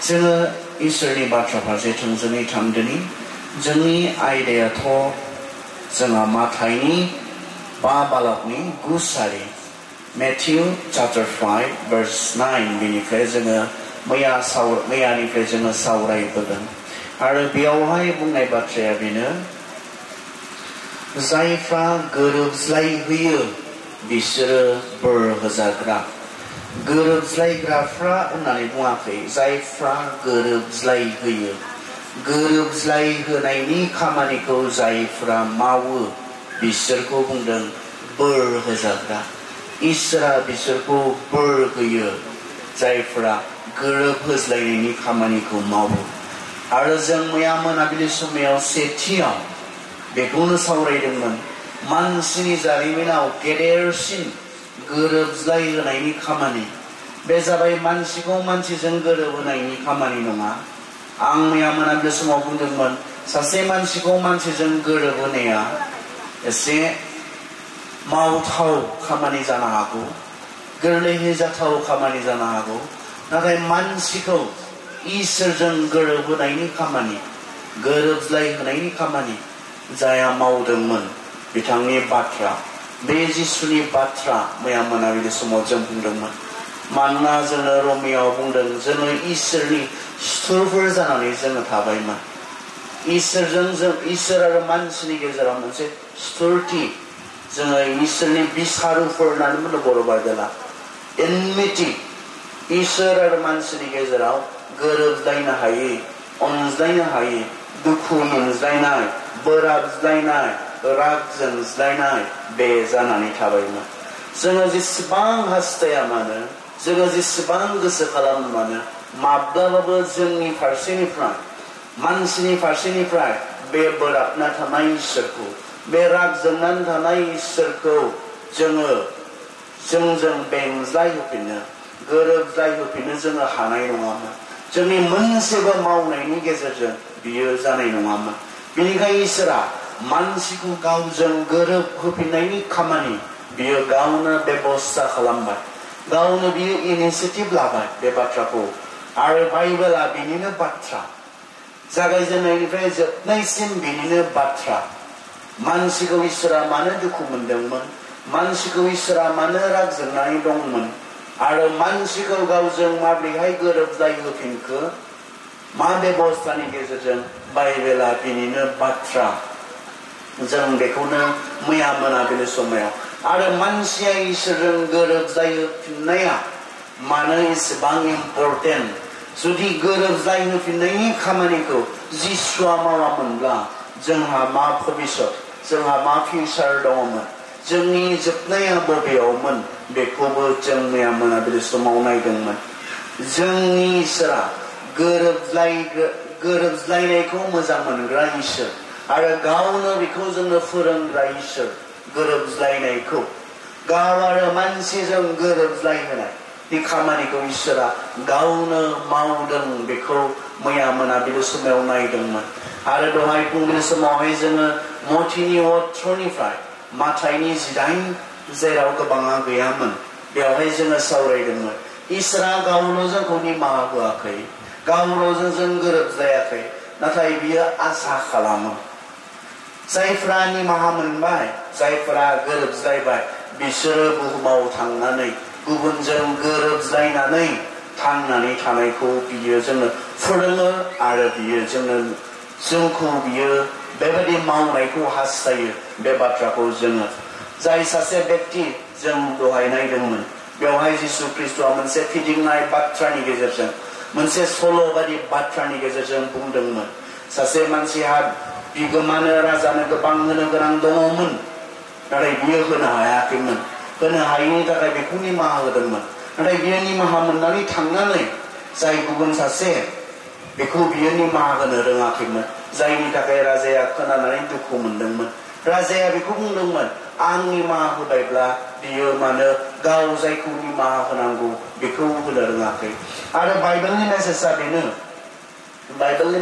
जोङो इसोरनि बाथ्रा फारसे थोंजोङै थांदोनि जोंनि आयदायाथ' जोंहा माथाइनि 5 बालाकनि 9 सारि Matthew chapter 5 verse 9 बेनिफ्राय जोङो मैयानिफ्राय जोङो सावरायबोदों आरो बेयावहाय बुंनाय बाथ्राया बेनो जायफ्रा गोरोबज्लायहोयो बिसोरो बोर होजाग्रा गोरोबज्लायग्राफ्रा होननानै बुङाखै जायफ्रा गोरोबज्लायहोयो गोरोबज्लायहोनायनि खामानिखौ जायफ्रा मावो बिसोरखौ बुंदों बोर होजाग्रा इसोरा बिसोरखौ बोर होयो जायफ्रा गोरोबहोज्लायनायनि खामानिखौ मावो आरो जों मैया मोनाबिलि समाव सेथियाव बेखौनो सावरायदोंमोन मानसिनि जारिमिनाव गेदेरसिन गोरोबज्लायहोनायनि खामानि बे जाबाय मानसिखौ मानसिजों गोरोबहोनायनि खामानि नङा आं मैया मोनाबिलि समाव बुंदोंमोन सासे मानसिखौ मानसिजों गोरोबहोनाया एसे मावथाव खामानि जानो हागौ गोरलैयै जाथाव खामानि जानो हागौ नाथाय मानसिखौ इसोरजों गोरोबहोनायनि खामानि गोरोबज्लायहोनायनि खामानि जाया मावदोंमोन बिथांनि बाथ्रा बे जिसुनि बाथ्रा मैया मोनाबिलि समाव जों बुंदोंमोन मानोना जोङो रमियाव बुंदों जोङो इसोरनि सुथुरफोर जानानै जोङो थाबायमोन इसोर आरो मानसिनि गेजेराव मोनसे सुथुरथि जोङो इसोरनि बिसारुफोर होननानै बुङो बर' बाइबेला एनमिटि इसोर आरो मानसिनि गेजेराव गोरोबज्लायनो हायै अनज्लायनो हायै दुखु मोनज्लायनाय बोराबज्लायनाय राग जोंज्लायनाय बे जानानै थाबायमोन जोङो जेसेबां हास्थाया मानो जोङो जेसेबां गोसो खालामो मानो माब्लाबाबो जोंनि फारसेनिफ्राय मानसिनि फारसेनिफ्राय बे बोराबना थानाय इसोरखौ बे राग जोंनानै थानाय इसोरखौ जोंजों बेंज्लायहोफिननो गोरोबज्लायहोफिननो जोङो हानाय नङामोन जोंनि मोनसेबो मावनायनि गेजेरजों बियो जानाय नङामोन बेनिखायनो इसोरा मानसिखौ गावजों गोरोबहोफिननायनि खामानि बियो गावनो बेबस्था खालामबाय गावनो बियो इनिसिएटिभ लाबाय बे बाथ्राखौ आरो बाइबेला बिनिनो बाथ्रा जागायजेननायनिफ्राय जोबनायसिम बिनिनो बाथ्रा मानसिखौ इसोरा मानो दुखु मोनदोंमोन मानसिखौ इसोरा मानो राग जोंनानै दंमोन आरो मानसिखौ गावजों माबोरैहाय गोरोबज्लायहोफिनखो मा बेबस्थानि गेजेरजों बाइबेला बिनिनो बाथ्रा जों बेखौनो मैया मोनाबिलि समाव आरो मानसिया इसोरजों गोरोबज्लायहोफिननाया मानो एसेबां इम्परटेन्ट जुदि गोरोबज्लायहोफिननायनि खामानिखौ जिसुआ मावामोनब्ला जोंहा मा भबिष्यत जोंहा मा फिउचार दङमोन जोंनि जोबनाया बबेयावमोन बेखौबो जों मैया मोनाबिलि समाव नायदोंमोन जोंनि इसोरा गोरोबज्लायनायखौ मोजां मोनग्रा इसोर आरो गावनो बेखौ जोंनो फोरोंग्रा इसोर गोरोबज्लायनायखौ गाव आरो मानसिजों गोरोबज्लायहोनाय बे खामानिखौ इसोरा गावनो मावदों बेखौ मैया मोनाबिलि समाव नायदोंमोन आरो दहाय फुंबिलि समावहाय जोङो मथिनि अथ्रनिफ्राय माथाइनि 18 जेराव गोबाङा गैयामोन बेवहाय जोङो सावरायदोंमोन इसोरा गावनो जोंखौ निमाहा होआखै गावनो जोंजों गोरोबज्लायाखै नाथाय बियो आसा खालामो जायफ्रा निमाहा मोनबाय जायफ्रा गोरोबज्लायबाय बिसोरो बुहुमाव थांनानै गुबुनजों गोरोबज्लायनानै थांनानै थानायखौ बियो जोंनो फोरोङो आरो बियो जोंखौ बियो बेबायदि मावनायखौ हास्थायो बे बाथ्राखौ जोङो जाय सासे व्यक्ति जों दहाय नायदोंमोन बेवहाय जिसु ख्रिस्टआ मोनसे फिदिंनाय बाथ्रानि गेजेरजों मोनसे सल' बायदि बाथ्रानि गेजेरजों बुंदोंमोन सासे मानसिहा बिगोमानो राजानो गोबां होनो गोनां दङमोन नाथाय बियो होनो हायाखैमोन होनो हायैनि थाखाय बेखौ निमाहा होदोंमोन नाथाय बियो निमाहा मोननानै थांनानै जाय गुबुन सासे बेखौ बियो निमाहा होनो रोङाखैमोन जायनि थाखाय राजाया खोनानानै दुखु मोनदोंमोन राजाया बेखौ बुंदोंमोन आं निमाहा होबायब्ला बियो मानो गाव जायखौ निमाहा होनांगौ बेखौ होनो रोङाखै आरो बाइबेलनि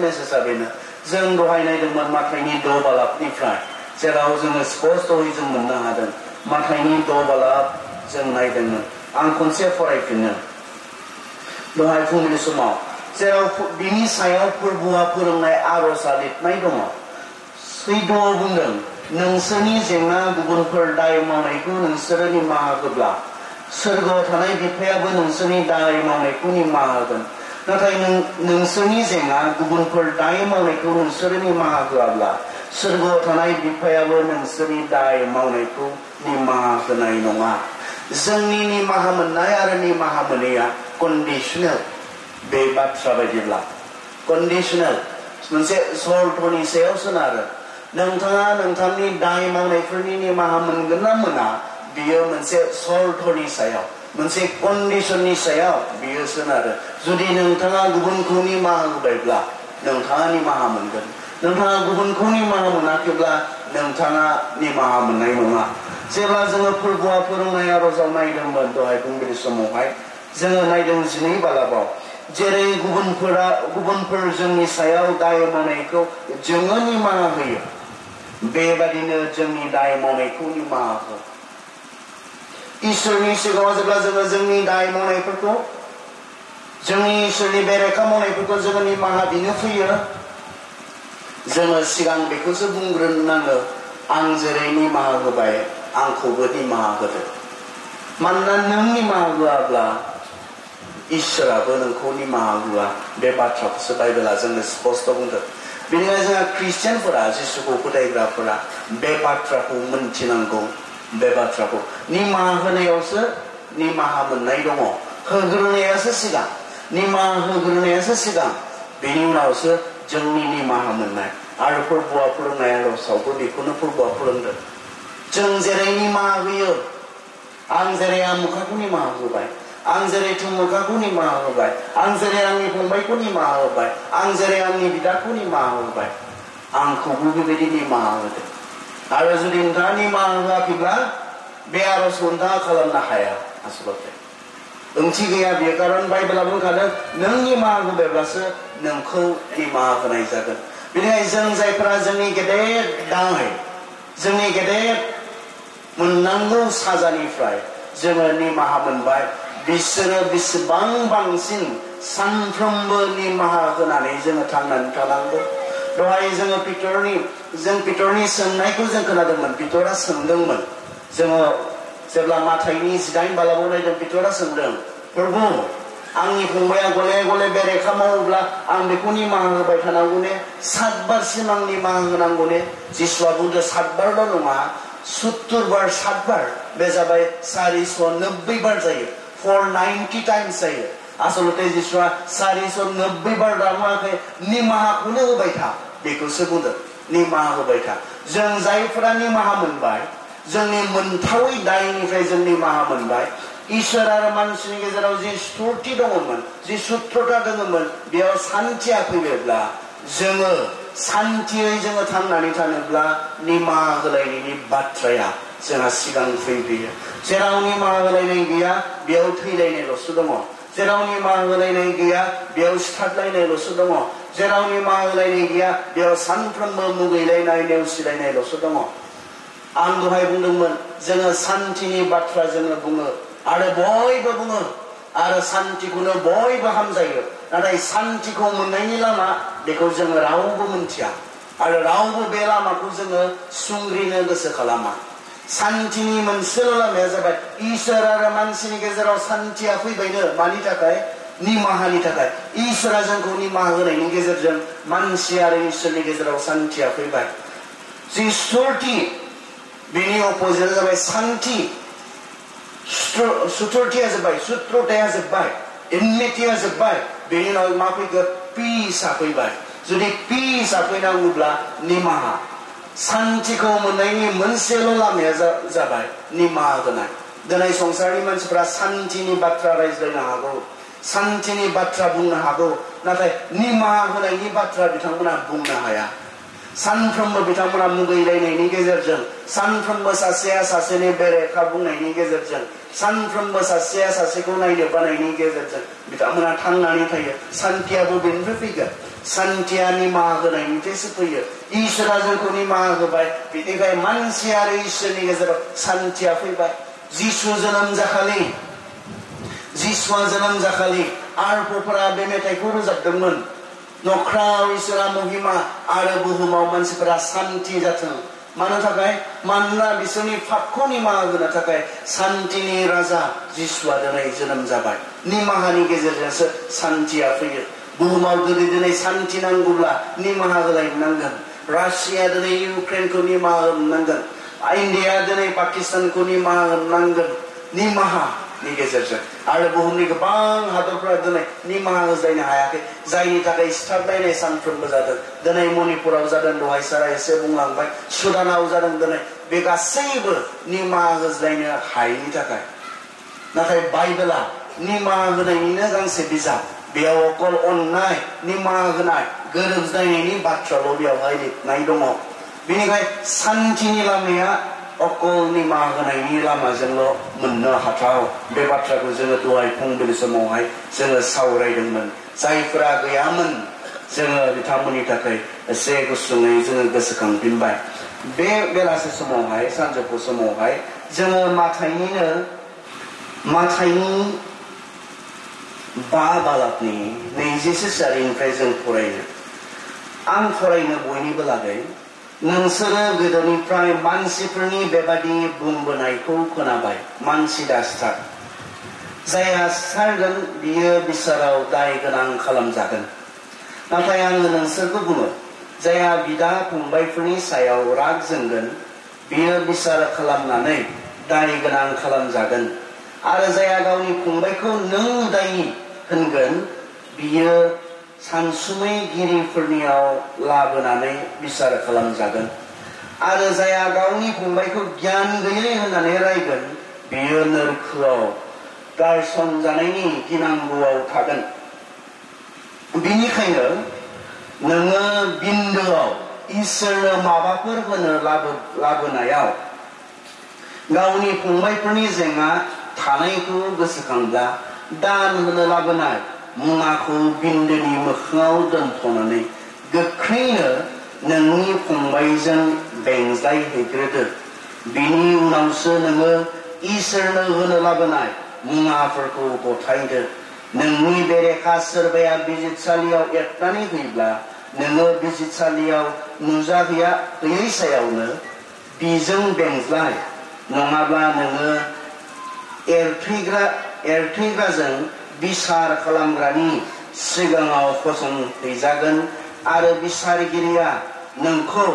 मेसेजआ बेनो जों दहाय नायदोंमोन माथाइनि 6 बालाकनिफ्राय जेराव जोङो स्पष्टयै जों मोननो हादों माथाइनि 6 बालाक जों नायदोंमोन आं खनसे फरायफिननो दहाय फुंबिलि समाव जेराव बिनि सायाव फोरबुआ फोरोंनाय आर'जआ लिरनाय दङ सैद'आव बुंदों नोंसोरनि जेंना गुबुनफोर दाय मावनायखौ नोंसोरो निमाहा होब्ला सोरगोआव थानाय बिफायाबो नोंसोरनि दाय मावनायखौ निमाहा होगोन नाथाय नोंसोरनि जेंना गुबुनफोर दाय मावनायखौ नोंसोरो निमाहा होआब्ला सोरगोआव थानाय बिफायाबो नोंसोरनि दाय मावनायखौ निमाहा होनाय नङा जोंनि निमाहा मोननाय आरो निमाहा मोनैया कन्डिशनेल बे बाथ्रा बायदिब्ला कन्डिशनेल मोनसे सर्तनि सायाव सोनारो नोंथाङा नोंथांनि दाय मावनायफोरनि निमाहा मोनगोन ना मोना बियो मोनसे सर्तनि सायाव मोनसे कन्डिशननि सायाव बियो सोनारो जुदि नोंथाङा गुबुनखौ निमाहा होबायब्ला नोंथाङा निमाहा मोनगोन नोंथाङा गुबुनखौ निमाहा मोनाखैब्ला नोंथाङा निमाहा मोननाय नङा जेब्ला जोङो फोरबुआ फोरोंनाय आर'जाव नायदोंमोन दहाय फुंबिलि समावहाय जोङो नायदों 12 बालाबाव जेरै गुबुनफोर जोंनि सायाव दाय मावनायखौ जोङो निमाहा होयो बेबादिनो जोंनि दाय मावनायखौ निमाहा हो इसोरनि सिगाङाव जेब्ला जोङो जोंनि दाय मावनायफोरखौ जोंनि इसोरनि बेरेखा मावनायफोरखौ जोङो निमाहा बिनो फैयो जोङो सिगां बेखौसो बुंग्रोनांगौ आं जेरै निमाहा होबाय आंखौबो निमाहा होदो मानोना नों निमाहा होआब्ला इसोराबो नोंखौ निमाहा होआ बे बाथ्राखौसो बाइबेला जोंनो स्पष्ट बुंदों बेनिखायनो जोंहा ख्रिस्टियानफोरा जिसुखौ फोथायग्राफोरा बे बाथ्राखौ मोनथिनांगौ बे बाथ्राखौ निमाहा होनायावसो निमाहा मोननाय दङ होग्रोनायासो सिगां निमाहा होग्रोनायासो सिगां बेनि उनावसो जोंनि निमाहा मोननाय आरो फोरबुआ फोरोंनाय आर'जावबो बेखौनो फोरबुआ फोरोंदों जों जेरै निमाहा होयो आं जेरै आमुखाखौ निमाहा होबाय आं जेरै थुमुखाखौ निमाहा होबाय आं जेरै आंनि फंबायखौ निमाहा होबाय आं जेरै आंनि बिदाखौ निमाहा होबाय आंखौबो बेबायदि निमाहा होदो आरो जुदि नोंथाङा निमाहा होआखैब्ला बे आर'जखौ नोंथाङा खालामनो हाया आसलते ओंथि गैया बेयो खारन बाइबेला बुंखादों नों निमाहा होबायब्लासो नोंखौ निमाहा होनाय जागोन बेनिखायनो जों जायफोरा जोंनि गेदेर दाय जोंनि गेदेर मोननांगौ साजानिफ्राय जोङो निमाहा मोनबाय बिसोरो बेसेबां बांसिन सानफ्रोमबो निमाहा होनानै जोङो थांनानै थानांगौ दहाय जोङो पिटरनि सोंनायखौ जों खोनादोंमोन पिटरा सोंदोंमोन जोङो जेब्ला माथाइनि 18 बालाबाव नायदों पिटरा सोंदों प्रभु आंनि फंबाया गले गले बेरेखा मावोब्ला आं बेखौ निमाहा होबाय थानांगौ ने 7 बारसिम आं निमाहा होनांगौ ने जिसुआ बुंदों 7 बारल' नङा 70 बार 7 बार बे जाबाय 490 बार जायो 490 टाइम्स जायो आसलते जिसुआ 490 बार दामुवाखै निमाहाखौनो होबाय था बेखौसो बुंदों निमाहा होबाय था जों जायफोरा निमाहा मोनबाय जोंनि मोनथावै दायनिफ्राय जों निमाहा मोनबाय इसोर आरो मानसिनि गेजेराव जि सुथुरथि दङमोन जि सुत्रता दङमोन बेयाव सान्थिया फैबायब्ला जोङो सान्थियै जोङो थांनानै थानोब्ला निमाहा होलायनायनि बाथ्राया जोंहा सिगां फैयो जेराव निमाहा होलायनाय गैया बेयाव थैलायनायल'सो दङ जेराव निमाहा होलायनाय गैया बेयाव सिथारलायनायल'सो दङ जेराव निमाहा होलायनाय गैया बेयाव सानफ्रोमबो मुगैलायनाय नेवसिलायनायल'सो दङ आं दहाय बुंदोंमोन जोङो सान्थिनि बाथ्रा जोङो बुङो आरो बयबो बुङो आरो सान्थिखौनो बयबो हामजायो नाथाय सान्थिखौ मोननायनि लामा बेखौ जोङो रावबो मिन्थिया आरो रावबो बे लामाखौ जोङो सुंग्रिनो गोसो खालामा सान्थिनि मोनसेल' लामाया जाबाय इसोर आरो मानसिनि गेजेराव सान्थिया फैबायनो मानि थाखाय निमाहानि थाखाय इसोरा जोंखौ निमाहा होनायनि गेजेरजों मानसि आरो इसोरनि गेजेराव सान्थिया फैबाय जि सुथुरथि बेनि अपोजिटआ जाबाय सान्थि सुथुरथिया जोब्बाय सुत्रताया जोब्बाय एनमिटिया जोब्बाय बेनि उनाव मा फैगोन पिसआ फैबाय जुदि पिसआ फैनांगौब्ला निमाहा सान्थिखौ मोननायनि मोनसेल' लामाया जाबाय निमाहा होनाय दिनै संसारनि मानसिफोरा सान्थिनि बाथ्रा रायज्लायनो हागौ सान्थिनि बाथ्रा बुंनो हागौ नाथाय निमाहा होनायनि बाथ्रा बिथांमोना बुंनो हाया सानफ्रोमबो बिथांमोना मुगैलायनायनि गेजेरजों सानफ्रोमबो सासेया सासेनि बेरेखा बुंनायनि गेजेरजों सानफ्रोमबो सासेया सासेखौ नायनो बानायनि गेजेरजों बिथांमोना थांनानै थायो सान्थियाबो बेनिफ्राय फैगोन सान्थिया निमाहा होनायनिफ्रायसो फैयो इसोरा जोंखौ निमाहा होबाय बेनिखाय मानसि आरो इसोरनि गेजेराव सान्थिया फैबाय जिसुआ जोनोम जाखालि आरफोरा बे मेथाइखौ रोजाबदोंमोन नख्राव इसोरा महिमा आरो बुहुमाव मानसिफोरा शान्ति जाथों मानो थाखाय मानोना बिसोरनि पापखौ निमाहा होनो थाखाय शान्तिनि राजा जिसुआ दिनै जोनोम जाबाय निमाहानि गेजेरजोंसो शान्तिया फैयो बुहुमाव दिनै शान्ति नांगौब्ला निमाहा होलायनांगोन रासिया दिनै इउक्रेनखौ निमाहा होनांगोन इन्डिया दिनै पाकिस्तानखौ निमाहा होनांगोन निमाहानि गेजेरजों आरो बुहुमनि गोबां हादरफोरा दिनै निमाहा होज्लायनो हायाखै जायनि थाखाय सिथारलायनाय सानफ्रोमबो जादों दिनै मणिपुराव जादों दहाय सारा एसे बुंलांबाय सुदानाव जादों दिनै बे गासैबो निमाहा होज्लायनो हायैनि थाखाय नाथाय बाइबेला निमाहा होनायनिनो गांसे बिजाब बेयाव अकल अननाय निमाहा होनाय गोरोबज्लायनायनि बाथ्राल' बेयावहाय लिरनाय दङ बेनिखाय शान्तिनि लामाया अकल निमाहा होनायनि लामाजोंल' मोननो हाथाव बे बाथ्राखौ जोङो दहाय फुंबिलि समावहाय जोङो सावरायदोंमोन जायफोरा गैयामोन जोङो बिथांमोननि थाखाय एसे गुसुङै जोङो गोसोखांफिनबाय बे बेलासे समावहाय सानजौफु समावहाय जोङो माथाइनि 5 बालाबनि 20 सारिनिफ्राय जों फरायनो आं फरायनो बयनिबो लागै नोंसोरो गोदोनिफ्राय मानसिफोरनि बेबादि बुंबोनायखौ खोनाबाय मानसि दासिथार जायहा सिथारगोन बियो बिसाराव दाय गोनां खालामजागोन नाथाय आङो नोंसोरखौ बुङो जायहा बिदा फंबायफोरनि सायाव राग जोंगोन बियो बिसार खालामनानै दाय गोनां खालामजागोन आरो जायहा गावनि फंबायखौ नों उदायि होनगोन बियो सानसुमैगिरिफोरनियाव लाबोनानै बिसार खालामजागोन आरो जायहा गावनि फंबायखौ गियान गैयै होननानै रायगोन बियो नोरखोआव गारसनजानायनि गिनांगौआव थागोन बिनिखायनो नोङो बिन्दोआव इसोरनो माबाफोर होनो लाबोनायाव गावनि फंबायफोरनि जेंना थानायखौ गोसोखांब्ला दान होनो लाबोनाय मुवाखौ बिन्दोनि मोखाङाव दोनथ'नानै गोख्रैनो नोंनि फंबायजों बेंज्लायहैग्रोदो बिनि उनावसो नोङो इसोरनो होनो लाबोनाय मुवाफोरखौ गथायदो नोंनि बेरेखा सोरबाया बिजिरसालियाव एरनानै होयोब्ला नोङो बिजिरसालियाव नुजाहैयै सायावनो बिजों बेंज्लाय नङाब्ला नोङो एरथैग्राजों बिसार खालामग्रानि सिगाङाव फसंहैजागोन आरो बिसारगिरिया नोंखौ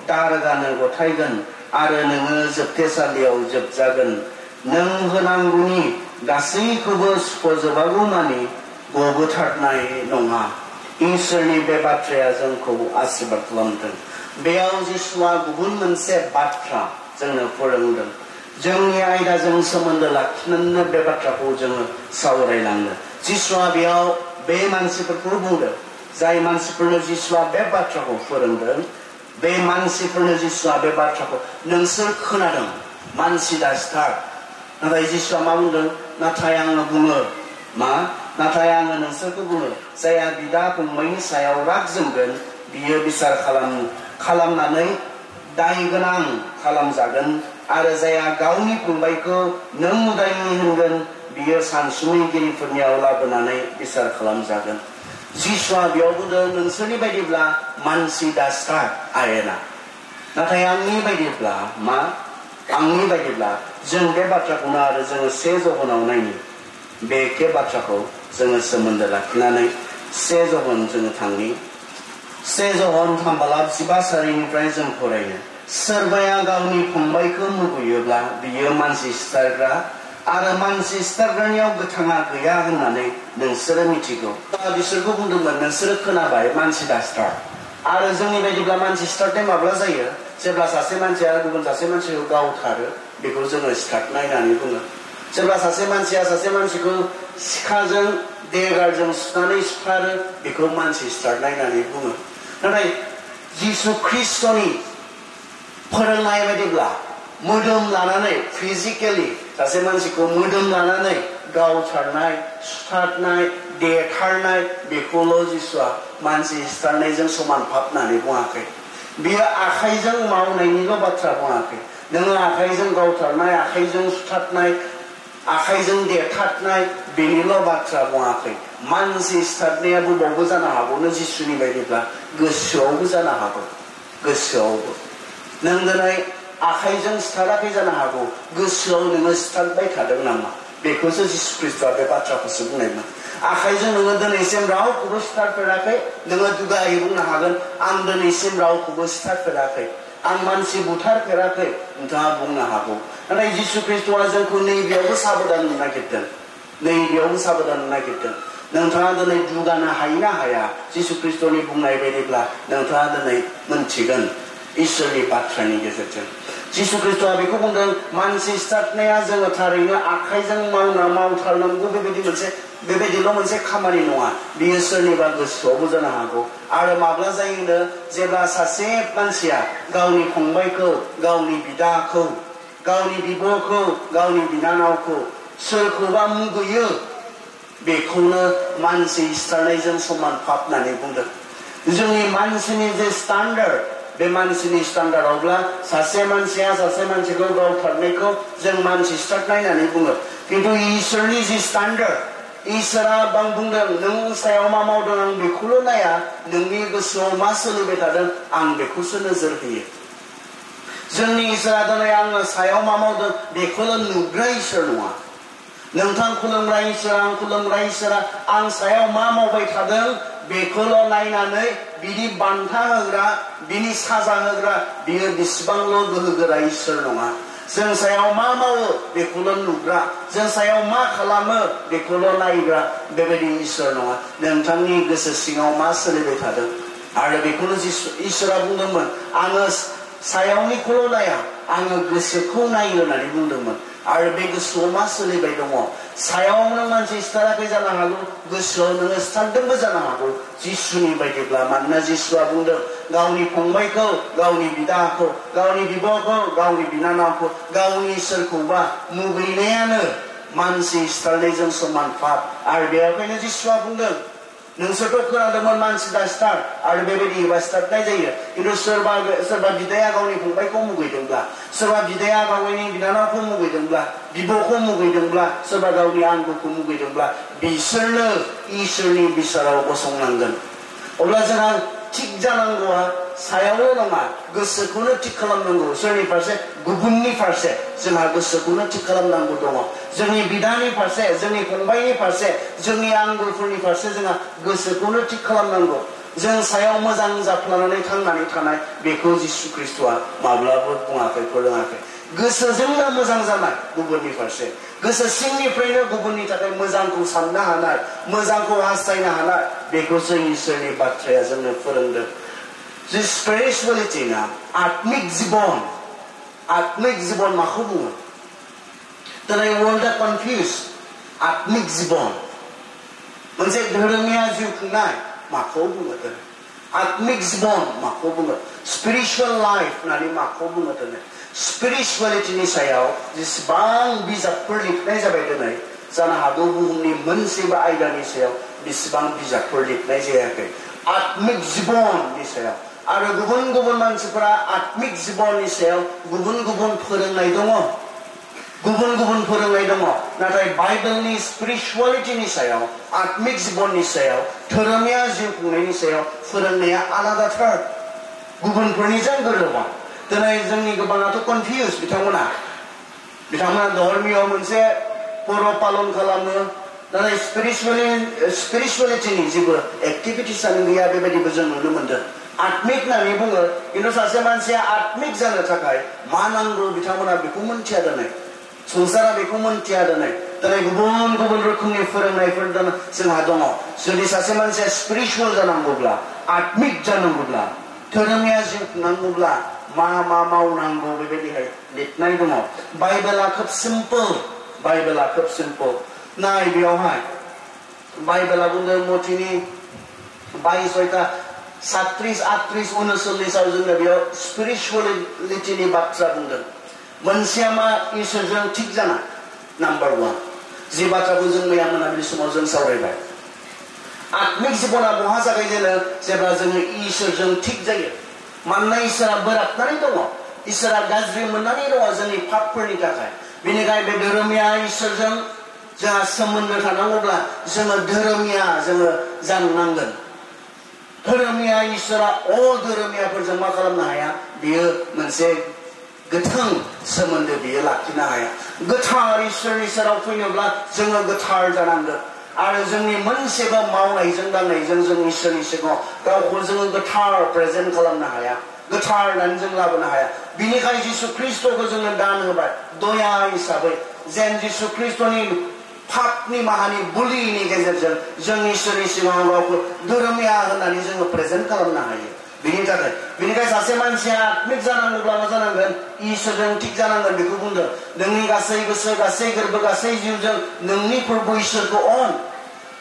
दारगानो गथायगोन आरो नोङो जोबथेसालियाव जोबजागोन नों होनांगौनि गासैखौबो सुख'जोबागौमानि गबोथारनाय नङा इसोरनि बे बाथ्राया जोंखौ आशीर्बाद खालामदों बेयाव जिसुआ गुबुन मोनसे बाथ्रा जोंनो फोरोंदों जोंनि आयदाजों सोमोन्दो लाखिनानै बे बाथ्राखौ जोङो सावरायलांनो जिसुआ बेयाव बे मानसिफोरखौ बुंदों जाय मानसिफोरनो जिसुआ बे बाथ्राखौ फोरोंदों बे मानसिफोरनो जिसुआ बे बाथ्राखौ नोंसोर खोनादों मानसि दासिथार नाथाय जिसुआ मा बुंदों नाथाय आङो बुङो मा नाथाय आङो नोंसोरखौ बुङो जायहा बिदा फंबायनि सायाव राग जोंगोन बियो बिसार खालामनानै दाय गोनां खालामजागोन आरो जायहा गावनि फंबायखौ नों उदायि होनगोन बियो सानसुमैगिरिफोरनियाव लाबोनानै बिसार खालामजागोन जिसुआ बेयाव बुंदों नोंसोरनि बायदिब्ला मानसि दासिथार आयेना नाथाय आंनि बायदिब्ला जों बे बाथ्राखौनो आरो जोङो 1 जहनाव नायनि बे बाथ्राखौ जोङो सोमोन्दो लाखिनानै 1 जहन जोङो थांनि 1 जहन 3 बालाब 15 सारिनिफ्राय जों फरायनो सोरबाया गावनि फंबायखौ मुगैयोब्ला बियो मानसि सिथारग्रा आरो मानसि सिथारग्रानियाव गोथाङा गैया होननानै नोंसोरो मिथिगौ बिसोरखौ बुंदोंमोन नोंसोरो खोनाबाय मानसि दासिथार आरो जोंनि बायदिब्ला मानसि सिथारनाय माब्ला जायो जेब्ला सासे मानसिया गुबुन सासे मानसिखौ गावथारो बेखौ जोङो सिथारनाय होननानै बुङो जेब्ला सासे मानसिया सासे मानसिखौ सिखाजों देगारजों सुनानै सिथारो बेखौ मानसि सिथारनाय होननानै बुङो नाथाय जिसु ख्रिस्टनि फोरोंनाय बायदिब्ला मोदोम लानानै फिजिकेलि सासे मानसिखौ मोदोम लानानै गावथारनाय सुथारनाय देथारनाय बेखौल' जिसुआ मानसि सिथारनायजों समानफाब होननानै बुङाखै बियो आखाइजों मावनायनिल' बाथ्रा बुङाखै नोङो आखाइजों गावथारनाय आखाइजों सुथारनाय आखाइजों देथारनाय बेनिल' बाथ्रा बुङाखै मानसि सिथारनायाबो बावबो जानो हागौ जिसुनि बायदिब्ला गोसोआवबो जानो हागौ गोसोआवबो नों दिनै आखाइजों सिथाराखै जानो हागौ गोसोआव नोङो सिथारबाय थादों नामा बेखौसो जिसु ख्रीष्टआ बे बाथ्राखौसो बुंनायमोन आखाइजों नोङो दिनैसिम रावखौबो सिथारफेराखै नोङो दुगायै बुंनो हागोन आं दिनैसिम रावखौबो सिथारफेराखै आं मानसि बुथारफेराखै नोंथाङा बुंनो हागौ नाथाय जिसु ख्रीष्टआ जोंखौ नैबेयावबो साबधान होनो नागिरदों नैबेयावबो साबधान होनो नागिरदों नोंथाङा दिनै दुगानो हायो ना हाया जिसु ख्रीष्टनि बुंनाय बायदिब्ला नोंथाङा दिनै मोनथिगोन इसोरनि बाथ्रानि गेजेरजों जिसु ख्रीष्टआ बेखौ बुंदों मानसि सिथारनाया जोङो थारैनो आखाइजों मावथारनांगौ बेबायदिल' मोनसे खामानि नङा बियो सोरनिबा गोसोआवबो जानो हागौ आरो माब्ला जायोनो जेब्ला सासे मानसिया गावनि फंबायखौ गावनि बिदाखौ गावनि बिब'खौ गावनि बिनानावखौ सोरखौबा मुगैयो बेखौनो मानसि सिथारनायजों समान पाप होननानै बुंदों जोंनि मानसिनि जे स्टान्डार्ड बे मानसिनि स्टान्डार्डआवब्ला सासे मानसिया सासे मानसिखौ गावथारनायखौ जों मानसि सिथारनाय होननानै बुङो किन्तु इसोरनि जि स्टान्डार्ड इसोरा बुंदों नों सायाव मा मावदों आं बेखौल' नाया नोंनि गोसोआव मा सोलिबाय थादों आं बेखौसो नोजोर होयो जोंनि इसोरा दिनै आङो सायाव मा मावदों बेखौल' नुग्रा इसोर नङा नोंथां खुलुमग्रा इसोर आं खुलुमग्रा इसोरा आं सायाव मा मावबाय थादों बेखौल' नायनानै बिनि बान्था होग्रा बिनि साजा होग्रा बियो बेसेबांल' गोहोगोरा इसोर नङा जों सायाव मा मावो बेखौल' नुग्रा जों सायाव मा खालामो बेखौल' नायग्रा बेबायदि इसोर नङा नोंथांनि गोसो सिङाव मा सोलिबाय थादों आरो बेखौनो इसोरा बुंदोंमोन आङो सायावनिखौल' नाया आङो गोसोखौ नायो होननानै बुंदोंमोन आरो बे गोसोआव मा सोलिबाय दङ सायाव नों मानसि सिथाराखै जानो हागौ गोसोआव नोङो सिथारदोंबो जानो हागौ जिसुनि बायदिब्ला मानोना जिसुआ बुंदों गावनि फंबायखौ गावनि बिदाखौ गावनि बिब'खौ गावनि बिनानावखौ गावनि सोरखौबा मुगैनायानो मानसि सिथारनायजों समान पाप आरो बेखायनो जिसुआ बुंदों नोंसोरथ' खोनादोंमोन मानसि दा सिथार आरो बेबायदि एबा सिथारनाय जायो किन्तु सोरबा बिदाया गावनि फंबायखौ मुगैदोंब्ला सोरबा बिदाया गावनि बिनानावखौ मुगैदोंब्ला बिब'खौ मुगैदोंब्ला सोरबा गावनि आंगोखौ मुगैदोंब्ला बिसोरनो इसोरनि बिसाराव गसंनांगोन अब्ला जोंहा थिग जानांगौआ सायावल' नङा गोसोखौनो थिग खालामनांगौ सोरनि फारसे गुबुननि फारसे जोंहा गोसोखौनो थिग खालामनांगौ दङ जोंनि बिदानि फारसे जोंनि फंबायनि फारसे जोंनि आंगोफोरनि फारसे जोंहा गोसोखौनो थिग खालामनांगौ जों सायाव मोजां जाफ्लानानै थांनानै थानाय बेखौ जिसु ख्रीष्टआ माब्लाबो बुङाखै फोरोङाखै गोसोजोंनो मोजां जानाय गुबुननि फारसे गोसो सिंनिफ्रायनो गुबुननि थाखाय मोजांखौ साननो हानाय मोजांखौ हास्थायनो हानाय बेखौसो इसोरनि बाथ्राया जोंनो फोरोंदों जे स्पिरिचुवेलिटि ना आत्मिक जिबन माखौ बुङो दिनै वर्ल्डआ कनफिउज आत्मिक जिबन मोनसे धोरोमिया जिउ खुंनाय माखौ बुङो दिनै आत्मिक जिबन माखौ बुङो स्पिरिचुवेल लाइफ होननानै माखौ बुङो दिनै स्पिरिचुवेलिटिनि सायाव जेसेबां बिजाबफोर लिरनाय जाबाय दिनै जानो हागौ बुहुमनि मोनसेबो आयदानि सायाव बेसेबां बिजाबफोर लिरनाय जायाखै आत्मिक जिबननि सायाव आरो गुबुन गुबुन मानसिफोरा आत्मिक जिबननि सायाव गुबुन गुबुन फोरोंनाय दङ नाथाय बाइबेलनि स्पिरिचुवेलिटिनि सायाव आत्मिक जिबननि सायाव धोरोमिया जिउ खुंनायनि सायाव फोरोंनाया आलादाथार गुबुनफोरनिजों गोरोबा दिनै जोंनि गोबाङाथ' कनफिउज बिथांमोना धर्मीय मोनसे पर्व पालन खालामो नाथाय स्पिरिचुवेलिटिनि जेबो एक्टिभिटिसआनो गैया बेबायदिबो जों नुनो मोनदों आत्मिक होननानै बुङो किन्तु सासे मानसिया आत्मिक जानो थाखाय मा नांगौ बिथांमोना बेखौ मोनथिया दिनै संसारा बेखौ मोनथिया दिनै गुबुन गुबुन रोखोमनि फोरोंनायफोर जोंहा दङ जुदि सासे मानसिया स्पिरिचुवेल जानांगौब्ला आत्मिक जानांगौब्ला धोरोमिया जिउ खुंनांगौब्ला मा मावनांगौ बेबायदिहाय लिरनाय दङ बाइबेला खोब सिम्पोल नाय बेयावहाय बाइबेला बुंदों मथिनि 22:37-38-39 जोंनो बेयाव स्पिरिचुवेलिटिनि बाथ्रा बुंदों मोनसेया मा इसोरजों थिग जानाय नाम्बार 1 जि बाथ्राखौ जों मैया मोनाबिलि समाव जों सावरायबाय आत्मिक जिबना बहा जागायजेनो जेब्ला जोङो इसोरजों थिग जायो मानोना इसोरा बोराबनानै दङ इसोरा गाज्रि मोननानै दङ जोंनि पापफोरनि थाखाय बेनिखायनो बे धोरोमिया इसोरजों जोंहा सोमोन्दो थानांगौब्ला जोङो धोरोमिया जोङो जानो नांगोन धोरोमिया इसोरा धोरोमियाफोरजों मा खालामनो हाया बियो मोनसे गोथां सोमोन्दो बियो लाखिनो हाया गोथार इसोरनि सेराव फैनोब्ला जोङो गोथार जानांगोन आरो जोंनि मोनसेबो मावनायजों दांनायजों जों इसोरनि सिगाङाव गावखौ जोङो गोथार प्रेजेन्ट खालामनो हाया गोथार होननानै जों लाबोनो हाया बिनिखायनो जिसु ख्रिस्टखौ जोङो दान होबाय दया हिसाबै जेन जिसु ख्रिस्टनि पापनि माहानि बुलिनि गेजेरजों जों इसोरनि सिगाङाव गावखौ धोरोमिया होननानै जोङो प्रेजेन्ट खालामनो हायो बिनिखायनो सासे मानसिया आत्मिक जानांगौब्ला मा जानांगोन इसोरजों थिग जानांगोन बेखौ बुंदों नोंनि गासै गोसो गासै गोरबो गासै जिउजों नोंनि प्रभु इसोरखौ अन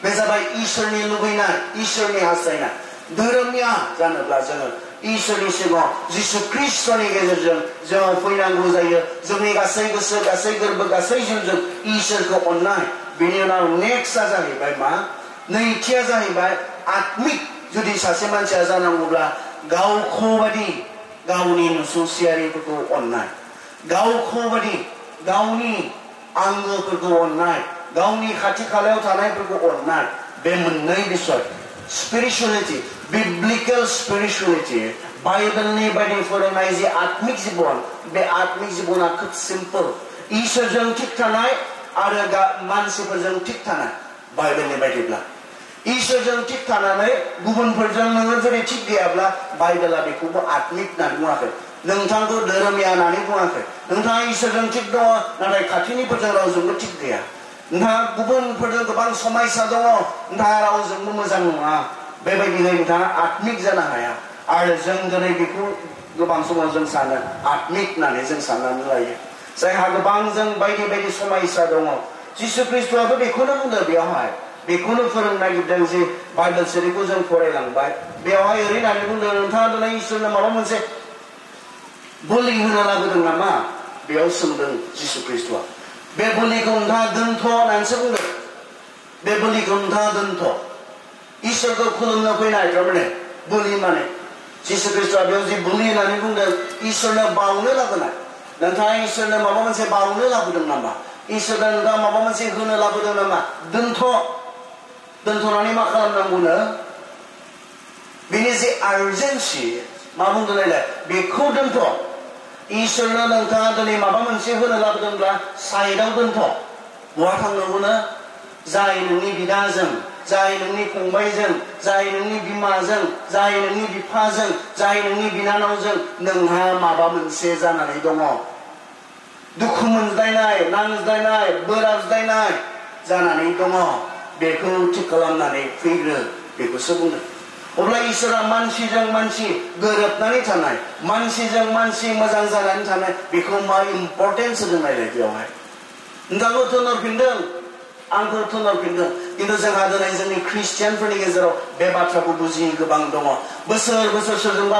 बे जाबाय इसोरनि लुबैनाय इसोरनि हास्थायनाय धोरोमिया जानोब्ला जोङो इसोरनि सिगाङाव जिसु ख्रिस्टनि गेजेरजों जोङो फैनांगौ जायो जोंनि गासै गोसो गासै गोरबो गासै जिउजों इसोरखौ अननाय बिनि उनाव नेक्स्टआ जाहैबाय मा नैथिया जाहैबाय आत्मिक जुदि सासे मानसिया जानांगौब्ला गावखौ बादि गावनि नसुंसेयारिफोरखौ अननाय गावखौ बादि गावनि आंगोफोरखौ अननाय गावनि खाथि खालायाव थानायफोरखौ अननाय बे मोननै बिसय स्पिरिचुवेलिटी बिब्लिकल स्पिरिचुवेलिटी बाइबेलनि बायदि फोरोंनाय जे आत्मिक जिबन बे आत्मिक जिबना खोब सिम्पल इसोरजों थिग थानाय आरो मानसिफोरजों थिग थानाय बाइबेलनि बायदिब्ला इसोरजों थिग थानानै गुबुनफोरजों नोङो जुदि थिग गैयाब्ला बाइबेला बेखौबो आत्मिक होननानै बुङाखै नोंथांखौ धोरोमिया होननानै बुङाखै नोंथाङा इसोरजों थिग दङ नाथाय खाथिनिफोरजों रावजोंबो थिग गैया नोंथाङा गुबुनफोरजों गोबां समायसा दङ नोंथाङा रावजोंबो मोजां नङा बेबायदिनो नोंथाङा आत्मिक जानो हाया आरो जों दिनै बेखौ गोबां समाव जों सानो आत्मिक होननानै जों साननानै लायो जायहा गोबां जों बायदि बायदि समायसा दङ जिसु ख्रिस्टआबो बेखौनो बुंदों बेयावहाय बेखौनो फोरोंनो नागिरदों जे बाइबेल सिरिखौ जों फरायलांबाय बेयावहाय ओरै होननानै बुंदों नोंथाङा दिनै इसोरनो माबा मोनसे बोलि होनो लाबोदों नामा बेयाव सोंदों जिसु ख्रिस्टआ बे बोलिखौ नोंथाङा दोनथ' होननानैसो बुंदों बे बोलिखौ नोंथाङा दोनथ' इसोरखौ खुलुमनो फैनाय थारमाने बोलि माने जिसु ख्रिस्टआ बेयाव जे बोलि होननानै बुंदों इसोरनो बावनो लाबोनाय नोंथाङा इसोरनो माबा मोनसे बावनो लाबोदों नामा इसोरनो नोंथाङा माबा मोनसे होनो लाबोदों नामा दोनथ'नानै मा खालामनांगौनो बेनि जे आर्जेन्सि मा बुंदों नायलाय बेखौ दोनथ' इसोरनो नोंथाङा दिनै माबा मोनसे होनो लाबोदोंब्ला साइडआव दोनथ' बहा थांनांगौनो जाय नोंनि बिदाजों जाय नोंनि फंबायजों जाय नोंनि बिमाजों जाय नोंनि बिफाजों जाय नोंनि बिनानावजों नोंहा माबा मोनसे जानानै दङ दुखु मोनज्लायनाय नांज्लायनाय बोराबज्लायनाय जानानै दङ बेखौ थिग खालामनानै फैग्रो बेखौसो बुंदों अब्ला इसोरा मानसिजों मानसि गोरोबनानै थानाय मानसिजों मानसि मोजां जानानै थानाय बेखौ मा इम्परटेन्स होदों नायलाय बेयावहाय नोंथांखौ थोनहरफिनदों आंखौ थोनहरफिनदों खिन्थु जोंहा दिनै जोंनि ख्रिस्टियानफोरनि गेजेराव बे बाथ्राखौ बुजियै गोबां दङ बोसोर बोसोर सोरजोंबा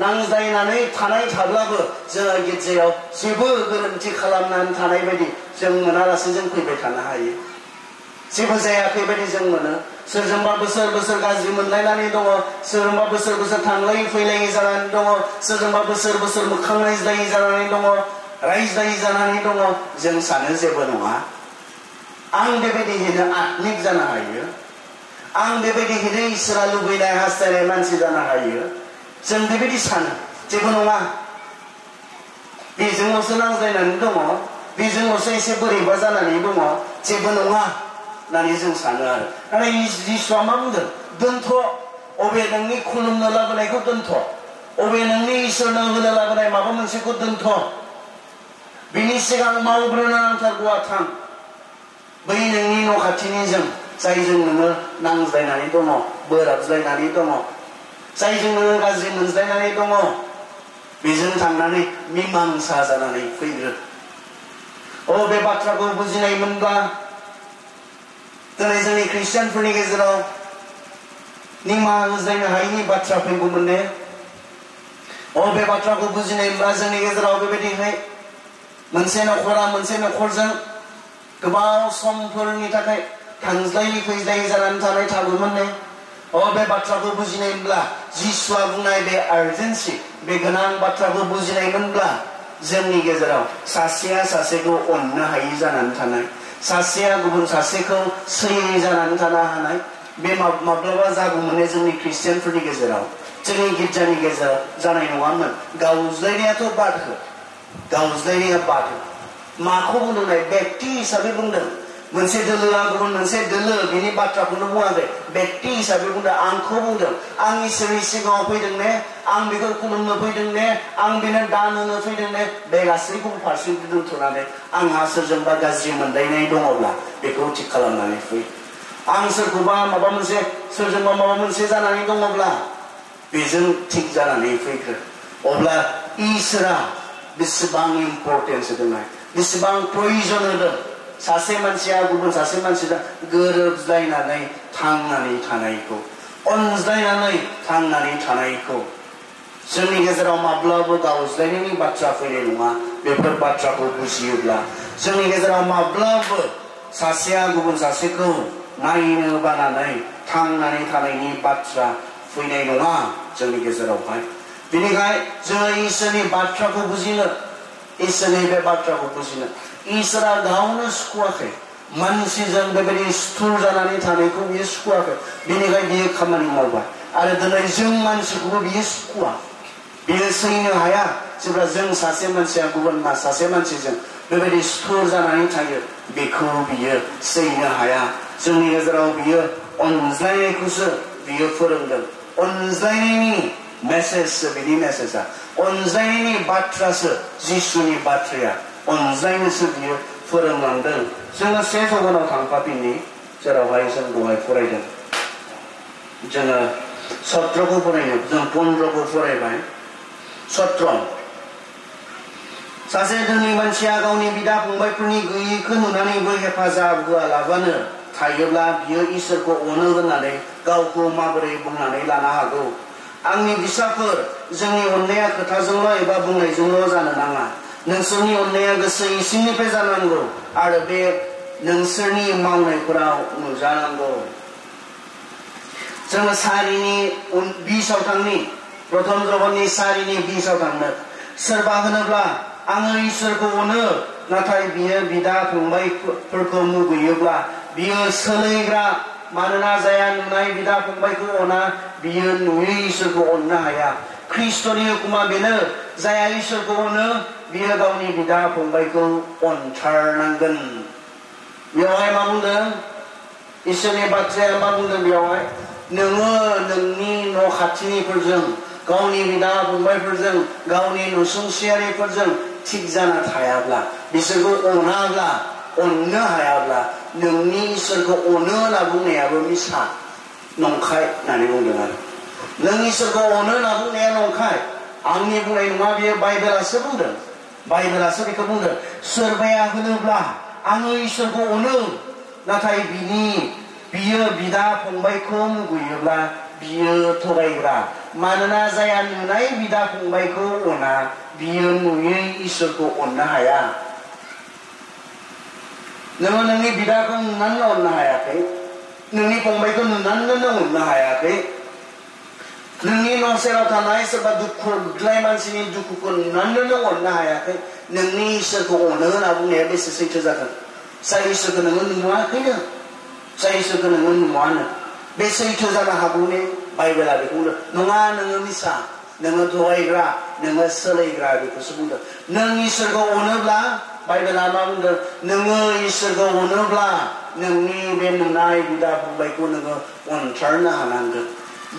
नांज्लायनानै थानाय थाब्लाबो जोङो गिर्जायाव जेबो गोरोन्थि खालामनानै थानाय बायदि जों मोनालासे जों फैबाय थानो हायो जेबो जायाखै बायदि जों मोनो सोरजोंबा बोसोर बोसोर गाज्रि मोनलायनानै दङ सोरजोंबा बोसोर बोसोर थांलायै फैलायै जानानै दङ सोरजोंबा बोसोर बोसोर मोखां नायज्लायै जानानै दङ रायज्लायै जानानै दङ जों सानो जेबो नङा आं बेबायदिहैनो आत्मिक जानो हायो आं बेबायदिहैनो इसोरा लुबैनाय हास्थायनाय मानसि जानो हायो जों बेबायदि सानो जेबो नङा बेजोंल'सो नांज्लायनानै दङ बेजोंल'सो एसे बोरैबा जानानै दङ जेबो नङा होननानै जों सानो आरो नाथाय जिसुआ मा बुंदों दोनथ' अबे नोंनि खुलुमनो लाबोनायखौ दोनथ' अबे नोंनि इसोरनो होनो लाबोनाय माबा मोनसेखौ दोनथ' बिनि सिगां मावग्रोनो नांथारगौआ थां बै नोंनि न' खाथिनिजों जायजों नोङो नांज्लायनानै दङ बोराबज्लायनानै दङ जायजों नोङो गाज्रि मोनज्लायनानै दङ बेजों थांनानै मिमांसा जानानै फैग्रो बे बाथ्राखौ बुजिनायमोनब्ला दिनै जोंनि ख्रिस्टियानफोरनि गेजेराव निमाहा होज्लायनो हायैनि बाथ्रा फैगौमोन ने बे बाथ्राखौ बुजिनायब्ला जोंनि गेजेराव बेबायदिहाय मोनसे न'खरा मोनसे न'खरजों गोबाव समफोरनि थाखाय थांज्लायै फैज्लायै जानानै थानाय थागौमोन ने बे बाथ्राखौ बुजिनायब्ला जिसुआ बुंनाय बे आर्जेन्सि बे गोनां बाथ्राखौ बुजिनायमोनब्ला जोंनि गेजेराव सासेया सासेखौ अननो हायि जानानै थानाय सासेया गुबुन सासेखौ सैयै जानानै थानो हानाय बे माब्लाबा जागौमोन जोंनि ख्रिस्टियानफोरनि गेजेराव जोंनि गिर्जानि गेजेराव जानाय नङामोन गावज्लायनायाथ' बादहो गावज्लायनाया बादहो माखौ बुंदों व्यक्ति हिसाबै बुंदों मोनसे दोलोआ गुबुन मोनसे दोलो बिनि बाथ्राखौनो बुङाखै व्यक्ति हिसाबै बुंदों आंखौ बुंदों आं इसोरनि सिगाङाव फैदों ने आं बेखौ खुलुमनो फैदों ने आं बेनो दान होनो फैदों ने बे गासैखौबो फारसेथिं दोनथ'नानै आंहा सोरजोंबा गाज्रि मोनदायनाय दङब्ला बेखौ थिग खालामनानै फै आं सोरखौबा माबा मोनसे सोरजोंबा माबा मोनसे जानानै दङब्ला बेजों थिग जानानै फैग्रो अब्ला इसोरा बेसेबां इम्परटेन्स होदों बेसेबां प्रयजन होदों सासे मानसिया गुबुन सासे मानसिजों गोरोबज्लायनानै थांनानै थानायखौ अनज्लायनानै थांनानै थानायखौ जोंनि गेजेराव माब्लाबो गावज्लायनायनि बाथ्रा फैनाय नङा बेफोर बाथ्राखौ बुजियोब्ला जोंनि गेजेराव माब्लाबो सासेया गुबुन सासेखौ नायनो बानानै थांनानै थानायनि बाथ्रा फैनाय नङा जोंनि गेजेरावहाय बेनिखाय जोङो इसोरनि बाथ्राखौ बुजिनो इसोरनि बे बाथ्राखौ बुजिनो इसोरा गावनो सुखुवाखै मानसिजों बेबायदि सुथुर जानानै थानायखौ बियो सुखुवाखै बेनिखाय बियो खामानि मावबाय आरो दिनै जों मानसिखौबो बियो सुखुवा बियो सैनो हाया जेब्ला जों सासे मानसिया गुबुन सासे मानसिजों बेबायदि सुथुर जानानै थायो बेखौ बियो सैनो हाया जोंनि गेजेराव बियो अनज्लायनायखौसो बियो फोरोंदों अनज्लायनायनि मेसेजसो बिनि मेसेजआ अनज्लायनायनि बाथ्रासो जिसुनि बाथ्राया अनज्लायनोसो बियो फोरोंलांदों जोङो 1 ज'नाव थांफाफिननि जेरावहाय जों दहाय फरायदों जोङो 17खौ फरायनो जों 15खौ फरायबाय 17 सासे धोनि मानसिया गावनि बिदा फंबायफोरनि गैयैखौ नुनानैबो हेफाजाब होआलाबानो थायोब्ला बियो इसोरखौ अनो होननानै गावखौ माबोरै बुंनानै लानो हागौ आंनि फिसाफोर जोंनि अननाया खोथाजोंल' एबा बुंनायजोंल' जानो नाङा नोंसोरनि अननाया गोसो इसिंनिफ्राय जानांगौ आरो बे नोंसोरनि मावनायफोराव नुजानांगौ जोङो सारिनि 20आव थांनि प्रथम ज'हननि सारिनि 20आव थांनो सोरबा होनोब्ला आङो इसोरखौ अनो नाथाय बियो बिदा फंबायफोरखौ मुगैयोब्ला बियो सोलैग्रा मानोना जाया नुनाय बिदा फंबायखौ अना बियो नुयै इसोरखौ अननो हाया ख्रिस्ट'नि हुकुमा बेनो जाया इसोरखौ अनो बियो गावनि बिदा फंबायखौ अनथारनांगोन बेवहाय मा बुंदों इसोरनि बाथ्राया मा बुंदों बेवहाय नोङो नोंनि न' खाथिनिफोरजों गावनि बिदा फंबायफोरजों गावनि नसुंसेयारिफोरजों थिग जाना थायाब्ला बिसोरखौ अनाब्ला अननो हायाब्ला नोंनि इसोरखौ अनो होनना बुंनायाबो मिसा नंखाय होननानै बुंदों आरो नों इसोरखौ अनो होनना बुंनाया नंखाय आंनि बुंनाय नङा बेयो बाइबेलासो बुंदों बाइबेलासो बेखौ बुंदों सोरबाया होनोब्ला आङो इसोरखौ अनो नाथाय बियो बिदा फंबायखौ मुगैयोब्ला बियो थगायग्रा मानोना जाया नुनाय बिदा फंबायखौ अना बियो नुयै इसोरखौ अननो हाया नोङो नोंनि बिदाखौ नुनानै अननो हायाखै नोंनि फंबायखौ नुनानै अननो हायाखै नोंनि न' सेराव थानाय सोरबा दुखु गोग्लैनाय मानसिनि दुखुखौ नुनानै अननो हायाखै नोंनि इसोरखौ अनो होनना बुंनाया बेसे सैथो जागोन जाय इसोरखौ नोङो नुवाखैनो जाय इसोरखौ नोङो नुवानो बे सैथो जानो हागौ ने बाइबेला बेखौ बुंदों नङा नोङो मिसा नोङो थगायग्रा नोङो सोलायग्रा बेखौसो बुंदों नों इसोरखौ अनोब्ला बाइबेला मा बुंदों नोङो इसोरखौ अनोब्ला नोंनि बे नुनाय बिदा फंबायखौ नोङो अनथारनो हानांगोन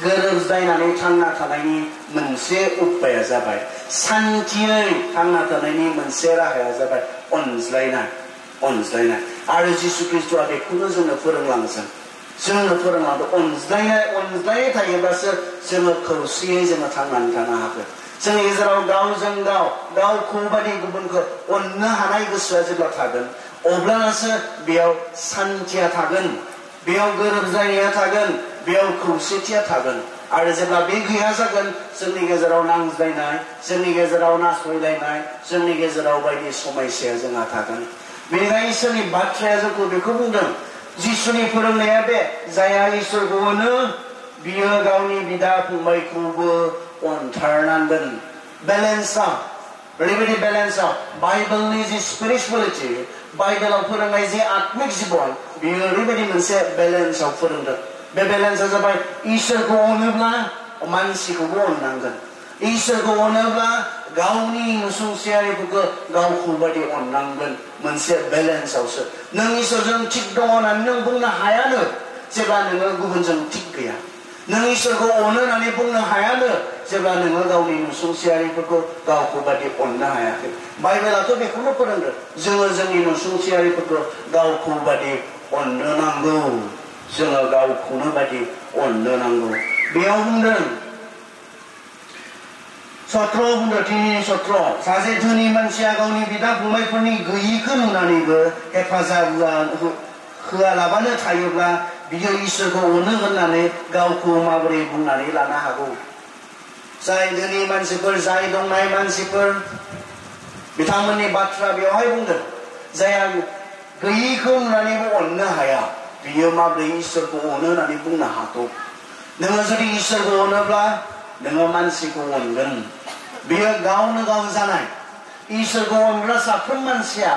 गोरोबज्लायनानै थांना थानायनि मोनसे उपाया जाबाय सान्थियै थांना थानायनि मोनसे राहाया जाबाय अनज्लायनाय आरो जिसु ख्रिस्ट'आ बेखौनो जोंनो फोरोंलांदों अनज्लायनाय थायोब्लासो जोङो खौसेयै जोङो थांनानै थानो हागोन जोंनि गेजेराव गावजों गावखौ बायदि गुबुनखौ अननो हानाय गोसोआ जेब्ला थागोन अब्लासो बेयाव सान्थिया थागोन बेयाव गोरोबज्लायनाया थागोन बेयाव खौसेथिया थागोन आरो जेब्ला बे गैया जागोन जोंनि गेजेराव नांज्लायनाय जोंनि गेजेराव नासयलायनाय जोंनि गेजेराव बायदि समस्याया जोंहा थागोन बेनिखायनो इसोरनि बाथ्राया जोंखौ बेखौ बुंदों जिसुनि फोरोंनाया बे जाया इसोरखौ अनो बियो गावनि बिदा फंबायखौबो अनथारनांगोन बेलेन्सआव ओरैबायदि बेलेन्सआव बाइबेलनि जि स्पिरिचुवेलिटि बाइबेलाव फोरोंनाय जे आत्मिक जिबन बेयो ओरैबायदि मोनसे बेलेन्सआव फोरोंदों बे बेलेन्सआ जाबाय इसोरखौ अनोब्ला मानसिखौबो अननांगोन इसोरखौ अनोब्ला गावनि नसुंसेयारिफोरखौ गावखौ बायदि अननांगोन मोनसे बेलेन्सआवसो नों इसोरजों थिग दङ होननानै नों बुंनो हायानो जेब्ला नोङो गुबुनजों थिग गैया नों इसोरखौ अनो होननानै बुंनो हायानो जेब्ला नोङो गावनि नसुंसेयारिफोरखौ गावखौ बायदि अननो हायाखै बाइबेलाथ' बेखौनो फोरोंदों जोङो जोंनि नसुंसेयारिफोरखौ गावखौ बायदि अननो नांगौ जोङो गावखौनो बायदि अननो नांगौ बेयाव बुंदों सत्र बुंदों दिनैनि सत्र सासे धोनि मानसिया गावनि बिदा फंबायफोरनि गैयिखौ नुनानैबो हेफाजाब होआलाबानो थायोब्ला बियो इसोरखौ अनो होननानै गावखौ माबोरै बुंनानै लानो हागौ जाय धोनि मानसिफोर जाय दंनाय मानसिफोर बिथांमोननि बाथ्रा बेवहाय बुंदों जायहा गैयिखौ नुनानैबो अननो हाया बियो माबोरै इसोरखौ अनो होननानै बुंनो हागौ नोङो जुदि इसोरखौ अनोब्ला नोङो मानसिखौ अनगोन बियो गावनो गाव जानाय इसोरखौ अनग्रा साफ्रोम मानसिया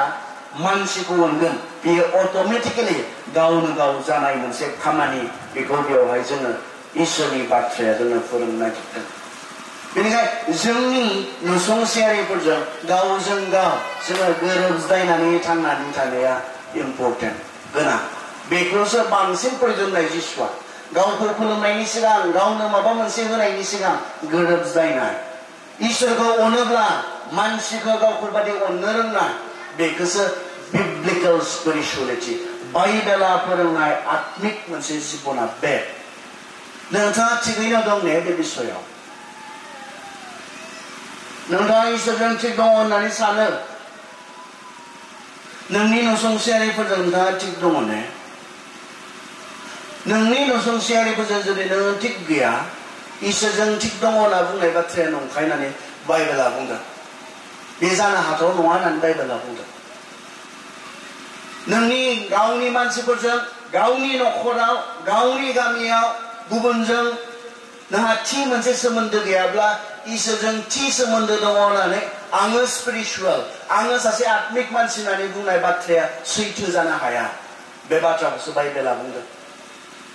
मानसिखौ अनगोन बेयो अट'मेटिकेलि गावनो गाव जानाय मोनसे खामानि बेखौ बेवहाय जोङो इसोरनि बाथ्राया जोंनो फोरोंनो नागिरदों बेनिखायनो जोंनि नसुंसेयारिफोरजों गावजों गाव जोङो गोरोबज्लायनानै थांनानै थानाया इम्परटेन्ट गोनां बेखौसो बांसिन प्रयजन जिसुआ गावखौ खुलुमनायनि सिगां गावनो माबा मोनसे होनायनि सिगां गोरोबज्लायनाय इसोरखौ अनोब्ला मानसिखौ गावखौ बायदि अननो रोंनाय बेखौसो बिब्लिकेल स्पिरिचुवेलिटी बाइबेला फोरोंनाय आत्मिक मोनसे जिबना बे नोंथाङा थिगैनो दं ने बे बिसयाव नोंथाङा इसोरजों थिग दङ होननानै सानो नोंनि नसुंसेयारिफोरजों नोंथाङा थिग दङ ने नोंनि नसुंसेयारिफोरजों जुदि नोङो थिग गैया इसोरजों थिग दङ होनना बुंनाय बाथ्राया नंखाय होननानै बाइबेला बुंदों बे जानो हाथाव नङा होननानै बाइबेला बुंदों नोंनि गावनि मानसिफोरजों गावनि न'खराव गावनि गामियाव गुबुनजों नोंहा थि मोनसे सोमोन्दो गैयाब्ला इसोरजों थि सोमोन्दो दङ होननानै आङो स्पिरिचुवेल आङो सासे आत्मिक मानसि होननानै बुंनाय बाथ्राया सैथो जानो हाया बे बाथ्राखौसो बाइबेला बुंदों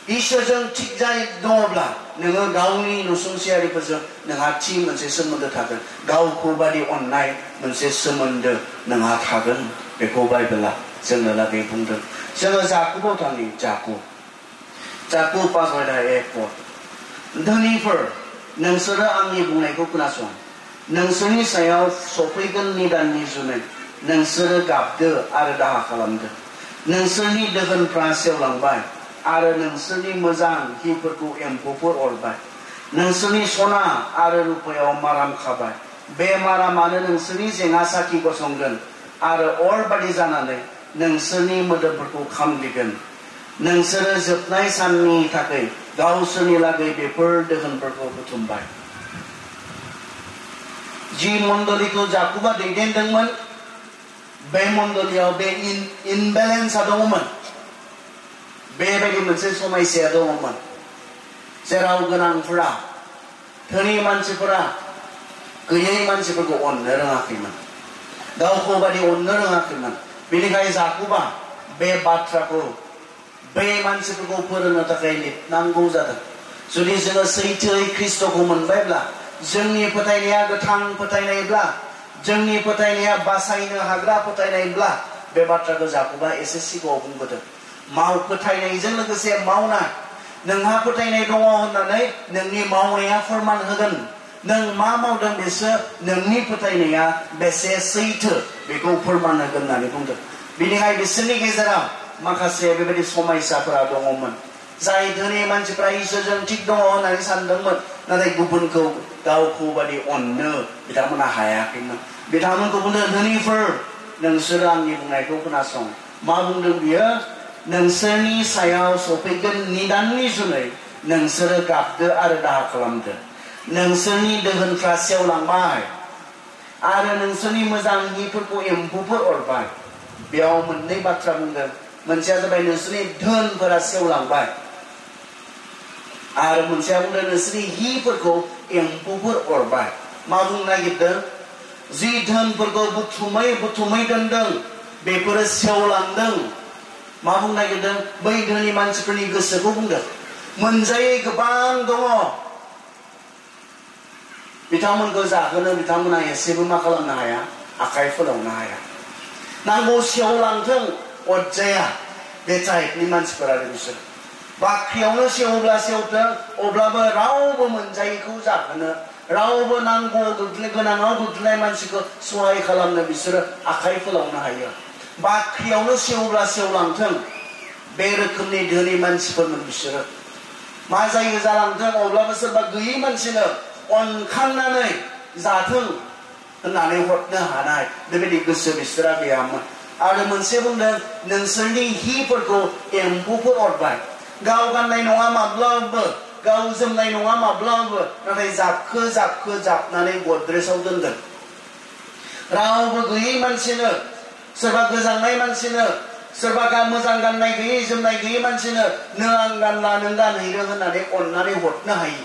इसोरजों थिग जाय दङब्ला नोङो गावनि नसुंसेयारिफोरजों नोंहा थि मोनसे सोमोन्दो थागोन गावखौ बादि अननाय मोनसे सोमोन्दो नोंहा थागोन बेखौ बाइबेला जोंनो लागै बुंदों जोङो जाकुबाव थांनि जाकुब 5:1 धोनिफोर नोंसोरो आंनि बुंनायखौ खोनासं नोंसोरनि सायाव सफैगोन निदाननि जुनै नोंसोरो गाबदो आरो दाहा खालामदो नोंसोरनि दोहोनफ्रा सेवलांबाय आरो नोंसोरनि मोजां हिफोरखौ एम्फौफोर अरबाय नोंसोरनि सना आरो रुपायाव माराम खाबाय बे मारामानो नोंसोरनि जेंना साखि गसंगोन आरो अर बादि जानानै नोंसोरनि मोदोमफोरखौ खामग्लिगोन नोंसोरो जोबनाय साननि थाखाय गावसोरनि लागै बेफोर दोहोनफोरखौ बुथुमबाय जि मण्डलीखौ जाकुबा दैदेनदोंमोन बे मण्डलीयाव बे इनबेलेन्सआ दङमोन बेबायदि मोनसे समस्या दङमोन जेराव गोनांफोरा धोनि मानसिफोरा गैयै मानसिफोरखौ अननो रोङाखैमोन गावखौ बादि अननो रोङाखैमोन बेनिखायनो जाकुबा बे बाथ्राखौ बे मानसिफोरखौ फोरोंनो थाखाय लिरनांगौ जादों जुदि जोङो सैथोयै ख्रिस्ट'खौ मोनबायब्ला जोंनि फोथायनाया गोथां फोथायनायब्ला जोंनि फोथायनाया बासायनो हाग्रा फोथायनायब्ला बे बाथ्राखौ जाकुबा एसे सिगाङाव बुंबोदों फोथायनायजों लोगोसे मावनाय नोंहा फोथायनाय दङ होननानै नोंनि मावनाया फोरमान होगोन नों मा मावदों बेसो नोंनि फोथायनाया बेसे सैथो बेखौ फोरमान होगोन होननानै बुंदों बेनिखायनो बिसोरनि गेजेराव माखासे बेबायदि समस्याफोरा दङमोन जाय धोनि मानसिफ्रा इसोरजों थिग दङ होननानै सानदोंमोन नाथाय गुबुनखौ गावखौ बादि अननो बिथांमोना हायाखैमोन बिथांमोनखौ बुंदों धोनिफोर नोंसोरो आंनि बुंनायखौ खोनासं मा बुंदों बियो नोंसोरनि सायाव सफैगोन निदाननि जुनै नोंसोरो गाबदो आरो दाहा खालामदो नोंसोरनि दोहोनफ्रा सेवलांबाय आरो नोंसोरनि मोजां हिफोरखौ एम्फौफोर अरबाय बेयाव मोननै बाथ्रा बुंदों मोनसेया जाबाय नोंसोरनि धोनफोरा सेवलांबाय आरो मोनसेया बुंदों नोंसोरनि हिफोरखौ एम्फौफोर अरबाय मा बुंनो नागिरदों जि धोनफोरखौ बुथुमै दोनदों बेफोरो सेवलांदों मा बुंनो नागिरदों बै धोनि मानसिफोरनि गोसोखौ बुंदों मोनजायै गोबां दङ बिथांमोनखौ जाहोनो बिथांमोना एसेबो मा खालामनो हाया आखाइ फोलावनो हाया नांगौ सेवलांथों अदजाया बे टाइपनि मानसिफोरा बिसोर बाख्रियावनो सेवब्ला सेवथों अब्लाबो रावबो मोनजायैखौ जाहोनो रावबो नांगौ गोनाङाव गोग्लैनाय मानसिखौ सहाय खालामनो बिसोरो आखाइ फोलावनो हायो बाख्रियावनो सेवब्ला सेवलांथों बे रोखोमनि धोनि मानसिफोरमोन बिसोरो मा जायो जालांथों अब्लाबो सोरबा गैयै मानसिनो अनखांनानै जाथों होननानै हरनो हानाय बेबायदि गोसो बिसोरा गैयामोन आरो मोनसे बुंदों नोंसोरनि हिफोरखौ एम्फौफोर अरबाय गाव गाननाय नङा माब्लाबो गाव जोमनाय नङा माब्लाबो नाथाय जाबखो जाबखो जाबनानै गद्रेजआव दोनगोन रावबो गैयै मानसिनो सोरबा गोजांनाय मानसिनो सोरबा मोजां गाननाय गैयै जोमनाय गैयै मानसिनो नों आं गानला नों गानहैनो होननानै अननानै हरनो हायो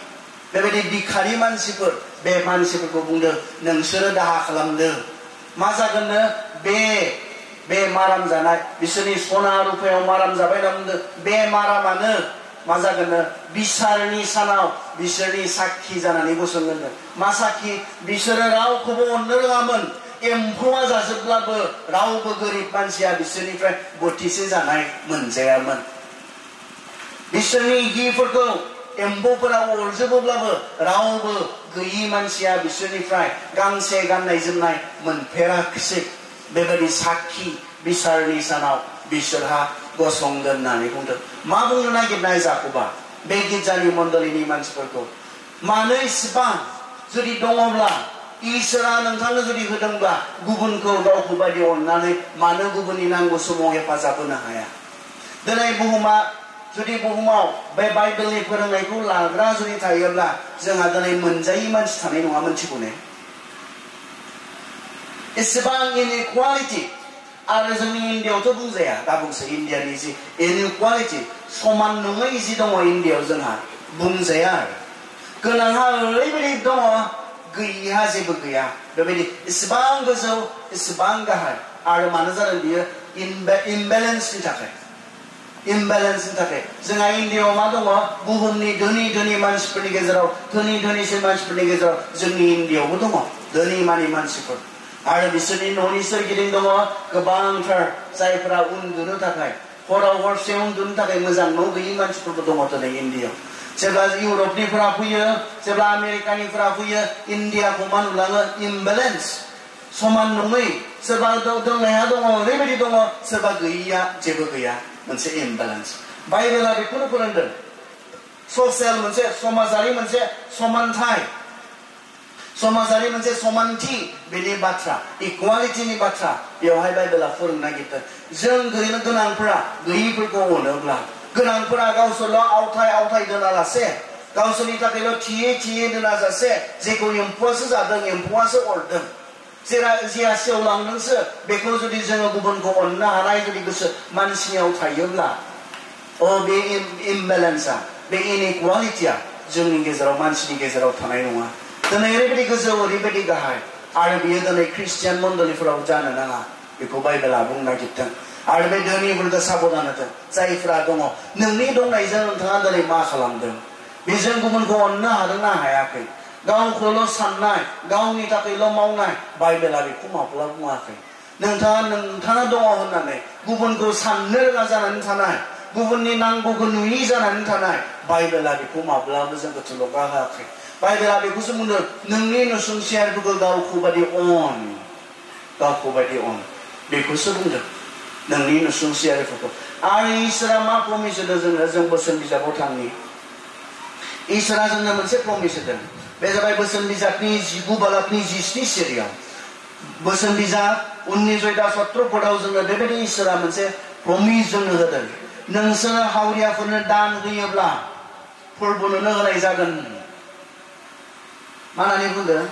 बेबायदि बिखारि मानसिफोर बे मानसिफोरखौ बुंदों नोंसोरो दाहा खालामदों मा जागोननो बे माराम जानाय बिसोरनि सना रुफायाव माराम जाबाय होनना बुंदों बे मारामानो मा जागोननो बिसारनि सानाव बिसोरनि साखि जानानै गसंगोन मा साखि बिसोरो रावखौबो अननो रोङामोन एम्फौआ जाजोबब्लाबो रावबो गोरिब मानसिया बिसोरनिफ्राय बोथिसे जानाय मोनजायामोन बिसोरनि हिफोरखौ एम्फौफोरा अरजोबोब्लाबो रावबो गैयि मानसिया बिसोरनिफ्राय गांसे गाननाय जोमनाय मोनफेराखिसै बेबायदि साखि बिसारनि सानाव बिसोरहा गसंगोन होननानै बुंदों मा बुंनो नागिरनाय जाखोबा बे गिर्जानि मण्डलिनि मानसिफोरखौ मानो इसिबां जुदि दङब्ला इसोरा नोंथांनो जुदि होदोंब्ला गुबुनखौ गावखौ बायदि अननानै मानो गुबुननि नांगौ समाव हेफाजाब होनो हाया दिनै बुहुमाव बे बाइबेलनि फोरोंनायखौ लाग्रा जुदि थायोब्ला जोंहा दिनै मोनजायै मानसि थानाय नङा मोनथिगौ ने एसेबां इनइक्वालिटि आरो जोंनि इण्डियाआवथ' बुंजाया दा बुंसै इण्डियानि जि इनइक्वालिटि समान नङै जि दङ इण्डियाआव जोंहा बुंजाया आरो गोनांहा ओरैबायदि दङ गैयिहा जेबो गैया बेबायदि इसेबां गोजौ इसेबां गाहाय आरो मानो जादों बियो इमबेलेन्सनि थाखाय जोंहा इण्डियाआव मा दङ बुहुमनि धोनि मानसिफोरनि गेजेराव धोनिसिन मानसिफोरनि गेजेराव जोंनि इण्डियाआवबो दङ धोनि मानि मानसिफोर आरो बिसोरनि न'नि सोरगिदिं दङ गोबांथार जायफोरा उन्दुनो थाखाय हराव हरसे उन्दुनो थाखाय मोजां न' गैयै मानसिफोरबो दङ दिनै इण्डियाआव जेब्ला इउरपनिफोरा फैयो जेब्ला आमेरिकानिफोरा फैयो इण्डियाखौ मा नुलाङो इमबेलेन्स समान नङै सोरबा दंनाया दङ ओरैबायदि दङ सोरबा गैयिया जेबो गैया मोनसे इमबेलेन्स बाइबेला बेखौनो फोरोंदों ससियेल मोनसे समाजारि मोनसे समानथाय समाजारि मोनसे समानथि बेनि बाथ्रा इक्वालिटिनि बाथ्रा बेवहाय बाइबेला फोरोंनो नागिरदों जों गोनांफोरा गैयिफोरखौ अनोब्ला गोनांफोरा गावसोरल' आवथाय दोनालासे गावसोरनि थाखायल' थियै दोनाजासे जेखौ एम्फौआसो जादों एम्फौआसो अरदों जिया सेवलांदोंसो बेखौ जुदि जोङो गुबुनखौ अननो हानाय जुदि गोसो मानसियाव थायोब्ला बे इमबेलेन्सआ बे इनइक्वालिटिया जोंनि गेजेराव मानसिनि गेजेराव थानाय नङा दिनै ओरैबायदि गोजौ ओरैबायदि गाहाय आरो बियो दिनै ख्रिस्टियान मण्डलिफोराव जानो नाङा बेखौ बाइबेला बुंनो नागिरदों आरो बे धोनिफोरखौ साबधान होदों जायफ्रा दङ नोंनि दंनायजों नोंथाङा दिनै मा खालामदों बेजों गुबुनखौ अननो हादोंना हायाखै गावखौल' साननाय गावनि थाखायल' मावनाय बाइबेला बेखौ माब्ला बुङाखै नोंथाङा दङ होननानै गुबुनखौ साननो रोङा जानानै थानाय गुबुननि नांगौखौ नुयि जानानै थानाय बाइबेला बेखौ माब्लाबो जोंखौ थुलुंगा होआखै बाइबेला बेखौसो बुंदों नोंनि नसुंसेयारिफोरखौ गावखौ बायदि अन बेखौसो बुंदों नोंनि नसुंसेयारिफोरखौ आरो इसोरा मा प्रमिस होदों जों बोसोन बिजाबाव थांनि इसोरा जोंनो मोनसे प्रमिस होदों बे जाबाय बोसोन बिजाबनि 19 बालाकनि 17 सिरियाव बोसोन बिजाब 19:17 पदाव जोंनो बेबायदि इसोरा मोनसे प्रमिस जोंनो होदों नोंसोरो हावरियाफोरनो दान होयोब्ला फोरबोनो होनाय जागोन मा होननानै बुंदों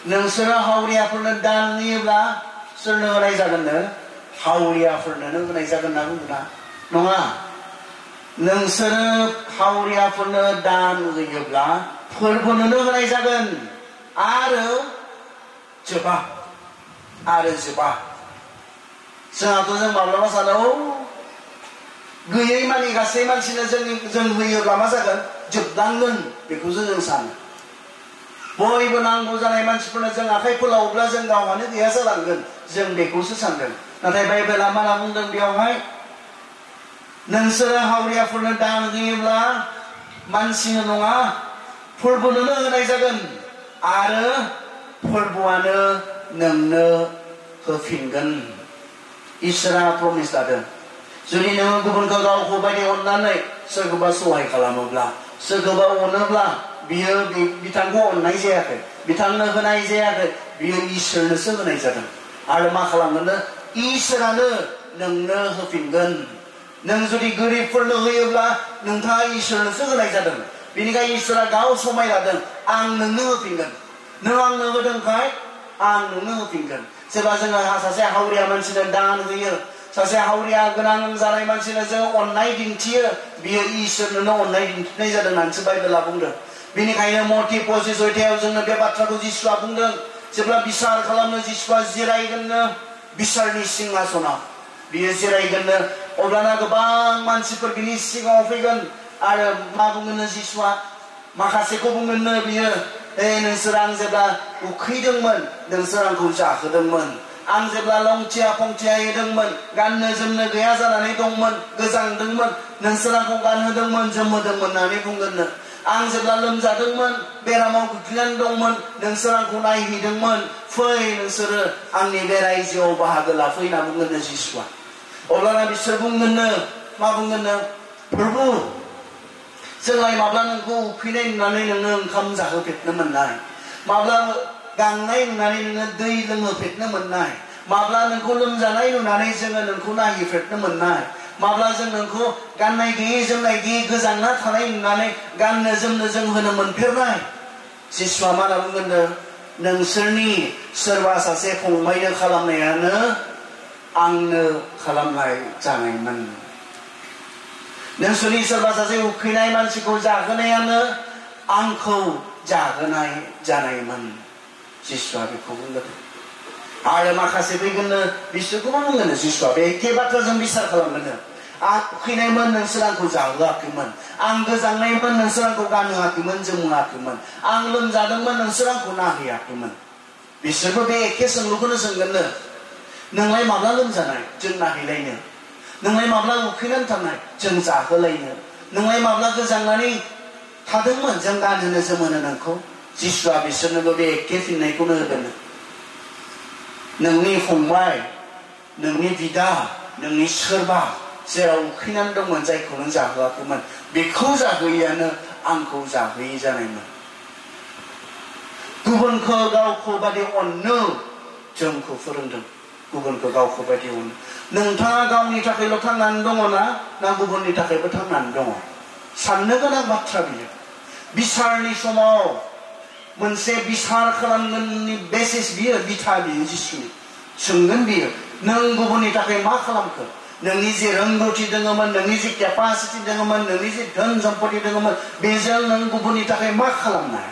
नोंसोरो हावरियाफोरनो दान होयोब्ला सोरनो होनाय जागोननो हावरियाफोरनो होनाय जागोन होनना बुंदों नङा नोंसोरो हावरियाफोरनो दान होयोब्ला फोरबोनो होनाय जागोन आरो जोबा जोंहाथ' जों माब्लाबा सानो गैयै मानि गासै मानसिनो जों होयोब्ला मा जागोन जोबलांगोन बेखौसो जों सानो बयबो नांगौ जानाय मानसिफोरनो जों आखाइ फोलावोब्ला जों गावहानो गैया जालांगोन जों बेखौसो सानदों नाथाय बाइबेला मा होनना बुंदों बेयावहाय नोंसोरो हावरियाफोरनो दान होयोब्ला मानसिनो नङा फोरबोनोनो होनाय जागोन आरो फोरबोआनो नोंनो होफिनगोन इसोरा प्रमिस लादों जुदि नोङो गुबुनखौ गावखौ बायदि अननानै सोरखौबा सहाय खालामोब्ला सोरखौबा अनोब्ला बियो बिथांखौ अननाय जायाखै बिथांनो होनाय जायाखै बियो इसोरनोसो होनाय जादों आरो मा खालामगोन इसोरानो नोंनो होफिनगोन नों जुदि गोरिबफोरनो होयोब्ला नोंथाङा इसोरनोसो होनाय जादों बेनिखायनो इसोरा गाव समाय लादों आं नोंनो होफिनगोन नों आंनो होदोंखाय आं नोंनो होफिनगोन जेब्ला जोङो सासे हावरिया मानसिनो दान होयो सासे हावरिया गोनां जानाय मानसिनो जों अननाय दिन्थियो बियो इसोरनो अननाय दिन्थिनाय जादों होननानैसो बाइबेला बुंदों बेनिखायनो मथि 25 जोंनो बे बाथ्राखौ जिसुआ बुंदों जेब्ला बिसार खालामनो जिसुआ जिरायगोननो बिसारनि सिंहासनाव बियो जिरायगोननो अब्लाना गोबां मानसिफोर बिनि सिगाङाव फैगोन आरो मा बुंगोननो जिसुआ माखासेखौ बुंगोननो बियो नोंसोर आं जेब्ला उखैदोंमोन नोंसोर आंखौ जाहोदोंमोन आं जेब्ला लंथिया फंथिया हैदोंमोन गाननो जोमनो गैया जानानै दंमोन गोजांदोंमोन नोंसोर आंखौ गानहोदोंमोन जोमहोदोंमोन होननानै बुंगोननो आं जेब्ला लोमजादोंमोन बेरामाव गोग्लैनानै दंमोन नोंसोर आंखौ नायहैदोंमोन फै नोंसोरो आंनि बे रायजोआव बाहागो लाफै होनना बुंगोननो जिसुआ अब्लाना बिसोर बुंगोननो मा बुंगोननो प्रभु जोंलाय माब्ला नोंखौ उखैनाय नुनानै नोंनो ओंखाम जाहोफेरनो मोननाय माब्ला गांनाय नुनानै नोङो दै लोंहोफेरनो मोननाय माब्ला नोंखौ लोमजानाय नुनानै जोङो नोंखौ नायहैफेरनो मोननाय माब्ला जों नोंखौ गाननाय गैयै जोमनाय गैयै गोजांना थानाय नुनानै गाननो जोमनो जों होनो मोनफेरनाय जिसुआ मा होनना बुंगोननो नोंसोरनि सोरबा सासे फंबायनो खालामनायानो आंनो खालामनाय जानायमोन नोंसोरनि सोरबा सासे उखैनाय मानसिखौ जाहोनायानो आंखौ जाहोनाय जानायमोन जिसुआ बेखौ बुंगोन आरो माखासे फैगोननो बिसोरखौबो बुंगोन जिसुआ बे एखे बाथ्राजों बिसार खालामगोन आं उखैनायमोन नोंसोर आंखौ जाहोआखैमोन आं गोजांनायमोन नोंसोर आंखौ गानहोआखैमोन जोमहोआखैमोन आं लोमजादोंमोन नोंसोर आंखौ नायहैयाखैमोन बिसोरबो बे एखे सोंलुखौनो सोंगोननो नोंलाय माब्ला लोमजानाय जों नायहैलायनो नोंलाय माब्ला उखैनानै थानाय जों जाहोलायनो नोंलाय माब्ला गोजांनानै थादोंमोन जों गानहोनो जोमहोनो नोंखौ जिसुआ बिसोरनोबो बे एखे फिननायखौनो होगोन नोंनि फंबाय नोंनि बिदा नोंनि सोरबा जेराव उखैनानै दंमोन जायखौ नों जाहोआखैमोन बेखौ जाहोयैयानो आंखौ जाहोयै जानायमोन गुबुनखौ गावखौ बादि अननो जोंखौ फोरोंदों गुबुनखौ गावखौ बायदि अनो नोंथाङा गावनि थाखायल' थांनानै दङ ना गुबुननि थाखायबो थांनानै दङ साननो गोनां बाथ्रा बियो बिसारनि समाव मोनसे बिसार खालामगोननि बेसिस बियो बिथा बियो जिसुनि सोंगोन बियो नों गुबुननि थाखाय मा खालामखो नोंनि जे रोंगौथि दङमोन नोंनि जे केपासिटि दङमोन नोंनि जे धोन सम्पति दङमोन बेजों नों गुबुननि थाखाय मा खालामनाय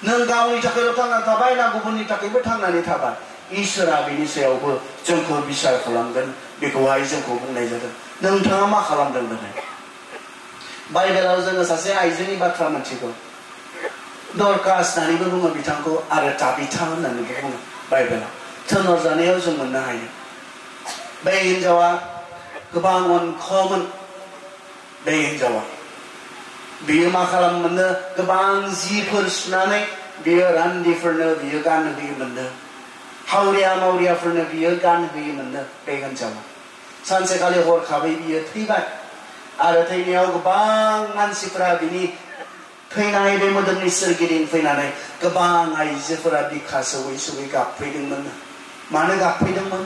नों गावनि थाखायल' थांनानै थाबाय ना गुबुननि थाखायबो थांनानै थाबाय इसोरा बेनि सायावबो जोंखौ बिसार खालामगोन बेखौहाय जोंखौ बुंनाय जादों नोंथाङा मा खालामदों दिनै बाइबेलाव जोङो सासे आइजोनि बाथ्रा मोनथिगौ दरकास होननानैबो बुङो बिथांखौ आरो ताबिथा होननानैबो बुङो बाइबेलाव थिनहरजानायाव जों मोननो हायो बे हिनजावा गोबां अनख'मोन बे हिनजावा बियो मा खालामोमोननो गोबां जिफोर सुनानै बियो रान्दिफोरनो बियो गानहोयोमोननो हावरिया मावरियाफोरनो बियो गानहोयोमोननो बे हिनजावा सानसेखालि हरखाबै बियो थैबाय आरो थैनायाव गोबां मानसिफोरा बिनि थैनाय बे मोदोमनि सोरगिदिं फैनानै गोबां आइजोफोरा बिखा सौयै सौयै गाबफैदोंमोन मानो गाबफैदोंमोन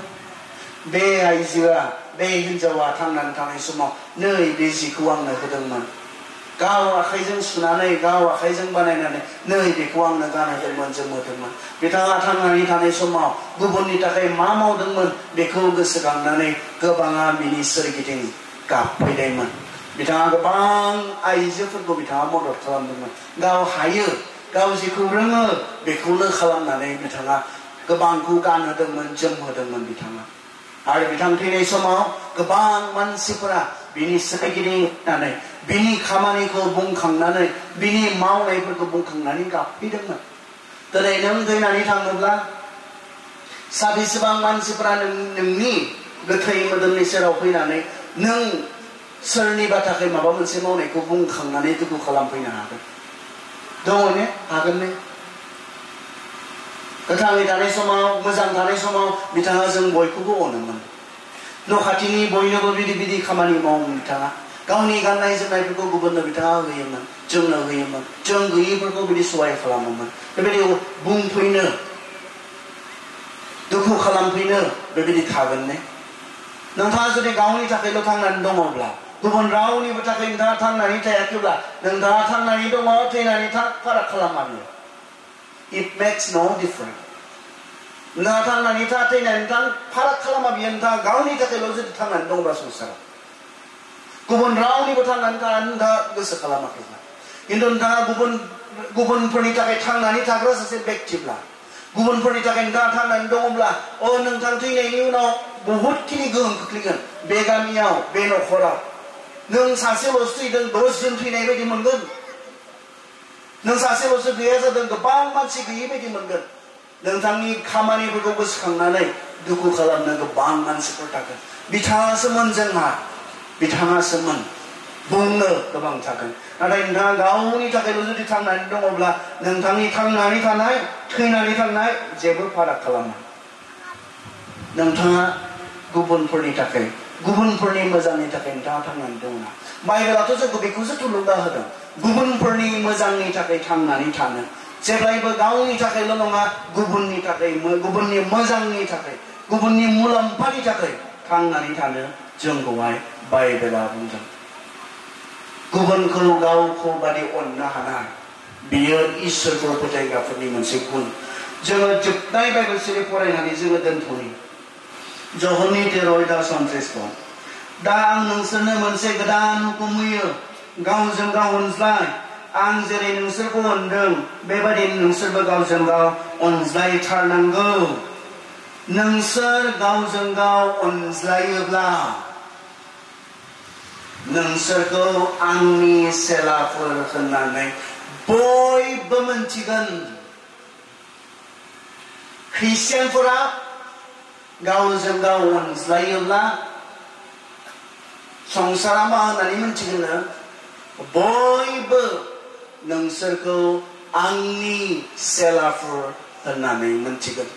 बे आइजोआ बे हिनजावा थांनानै थानाय समाव नै बे जिखौ आंनो होदोंमोन गाव आखाइजों सुनानै गाव आखाइजों बानायनानै नै बेखौ आंनो गानहोदोंमोन जोमहोदोंमोन बिथाङा थांनानै थानाय समाव गुबुननि थाखाय मा मावदोंमोन बेखौ गोसोखांनानै गोबाङा बिनि सोरगिदिं गाबफैदोंमोन बिथाङा गोबां आइजोफोरखौ बिथाङा मदद खालामदोंमोन गाव हायो गाव जेखौ रोङो बेखौनो खालामनानै बिथाङा गोबांखौ गानहोदोंमोन जोमहोदोंमोन बिथाङा आरो बिथां थैनाय समाव गोबां मानसिफोरा बिनि सोरगिदिं थानानै बिनि खामानिखौ बुंखांनानै बिनि मावनायफोरखौ बुंखांनानै गाबफैदोंमोन। दिनै नों थैनानै थाङोब्ला साबेसेबां मानसिफोरा नोंनि गोथै मोदोमनि सेराव फैनानै नों सोरनिबा थाखाय माबा मोनसे मावनायखौ बुंखांनानै दुखु खालामफैनो हागोन? दङ ने? हागोन ने? गोथाङै थानाय समाव मोजां थानाय समाव बिथाङा जों बयखौबो अनोमोन। न' खाथिनि बयनोबो बिदि बिदि खामानि मावोमोन बिथाङा। गावनि गाननाय जोमनायफोरखौ गुबुननो बिथाङा होयोमोन, जोंनो होयोमोन, जों गैयिफोरखौ बिदि सहाय खालामोमोन। बेबायदि बुंफैनो दुखु खालामफैनो बेबायदि थागोन ने? नोंथाङा जुदि गावनि थाखायल' थांनानै दङब्ला, गुबुन रावनिबो थाखाय नोंथाङा थांनानै थायाखैब्ला, नोंथाङा थांनानै दङ थैनानै था फाराग खालामा बियो। It makes no difference. नोंथाङा थांनानै था थैनानै था फाराग खालामा बियो। नोंथाङा गावनि थाखायल' जुदि थांनानै दङब्ला संसाराव, गुबुन रावनिबो थांनानै थानानै नोंथाङा गोसो खालामाखैब्ला, खिन्थु नोंथाङा गुबुनफोरनि थाखाय थांनानै थाग्रा सासे बेक्तिब्ला, गुबुनफोरनि थाखाय नोंथाङा थांनानै दङब्ला, नोंथां थैनायनि उनाव बहुदखिनि गोहोम खोख्लैगोन बे गामियाव, बे न'खराव। नों सासेल'सो थैदों, 10 जन थैनाय बायदि मोनगोन। नों सासेल'सो गैया जादों, गोबां मानसि गैयै बायदि मोनगोन। नोंथांनि खामानिफोरखौ गोसोखांनानै दुखु खालामनो गोबां मानसिफोर थागोन। बिथाङासोमोन जोंहा, बिथाङासोमोन बुंनो गोबां थागोन। नाथाय नोंथाङा गावनि थाखायल' जुदि थांनानै दङब्ला, नोंथांनि थांनानै थानाय थैनानै थांनाय जेबो फाराग खालामा। नोंथाङा गुबुनफोरनि थाखाय, गुबुनफोरनि मोजांनि थाखाय नोंथाङा थांनानै दङ ना? बाइबेलाथ' जोंखौ बेखौसो थुलुंगा होदों, गुबुनफोरनि मोजांनि थाखाय थांनानै थानो। जेब्लायबो गावनि थाखायल' नङा, गुबुननि थाखाय, गुबुननि मोजांनि थाखाय, गुबुननि मुलाम्फानि थाखाय थांनानै थानो जोंखौहाय बाइबेला बुंदों। गुबुनखौ गावखौ बादि अननो हानाय, बियो इसोरखौ फोथायग्राफोरनि मोनसे गुन। जोङो जोबनाय बाइबेल सिरि फरायनानै जोङो दोनथ'नि। जहननि 13:29। दा आं नोंसोरनो मोनसे गोदान हुकुम होयो, गावजों गाव अनज्लाय। आं जेरै नोंसोरखौ अनदों, बेबायदिनो नोंसोरबो गावजों गाव अनज्लायथारनांगौ। नोंसोर गावजों गाव अनज्लायोब्ला नोंसोरखौ आंनि सेलाफोर होननानै बयबो मोनथिगोन। ख्रिस्टियानफोरा गावजों गाव अनज्लायोब्ला संसारा मा होननानै मोनथिगोन? बयबो नोंसोरखौ आंनि सेलाफोर होननानै मोनथिगोन।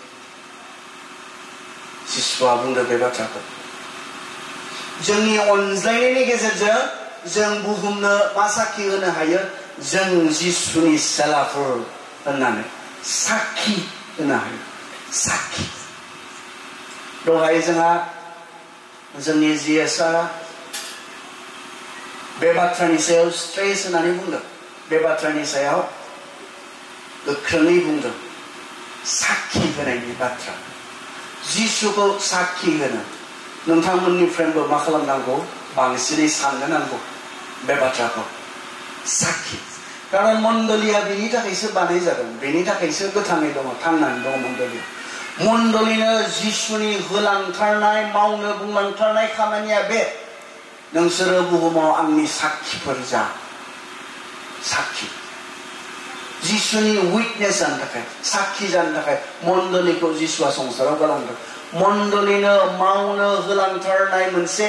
जिसुआ बुंदों बे बाथ्राखौ। जोंनि अनज्लायनायनि गेजेरजों जों बुहुमनो मा साखि होनो हायो? जों जिसुनि सेलाफोर होननानै साखि होनो हायो। साखि। दहाय जोंहा जोंनि जिएसआ बे बाथ्रानि सायाव स्ट्रेस होनानै बुंदों। बे बाथ्रानि सायाव गोख्रोङै बुंदों। साखि होनायनि बाथ्रा। जिसुखौ साखि होनो। नोंथांमोननिफ्रायबो मा खालामनांगौ? बांसिनै साननो नांगौ बे बाथ्राखौ। साखि। खारन मण्डलिया बेनि थाखायसो बानाय जादों, बेनि थाखायसो गोथाङै दङ, थांनानै दङ मण्डलिया। मण्डलिनो जिसुनि होलांथारनाय, मावनो बुंलांथारनाय खामानिया बे। नोंसोरो बुहुमाव आंनि साखिफोर जा। साखि। जिसुनि उइटनेस जानो थाखाय, साखि जानो थाखाय मण्डलिखौ जिसुआ संसाराव गालांदों। मण्डलिनो मावनो होलांथारनाय मोनसे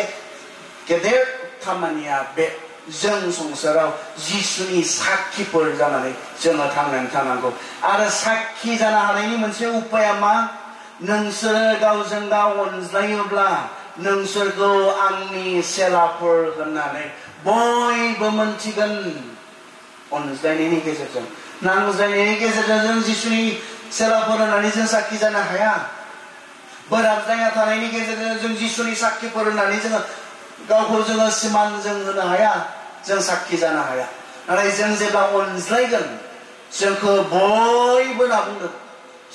गेदेर खामानिया बे। जों संसाराव जिसुनि साखिफोर जानानै जोङो थांनानै थानांगौ। आरो साखि जानो हानायनि मोनसे उपाया मा? नोंसोरो गावजों गाव अनज्लायोब्ला नोंसोरखौ आंनि सेलाफोर होननानै बयबो मोनथिगोन। अनज्लायनायनि गेजेरजों, नांज्लायनायनि गेजेरजों जों जिसुनि सेलाफोर होननानै जों साखि जानो हाया। बोराबलायना थानायनि गेजेरजों जों जिसुनि साखिफोर होननानै जोङो गावखौ जोङो सिमान जों होनो हाया, जों साखि जानो हाया। नाथाय जों जेब्ला अनज्लायगोन, जोंखौ बयबो होनना बुंगोन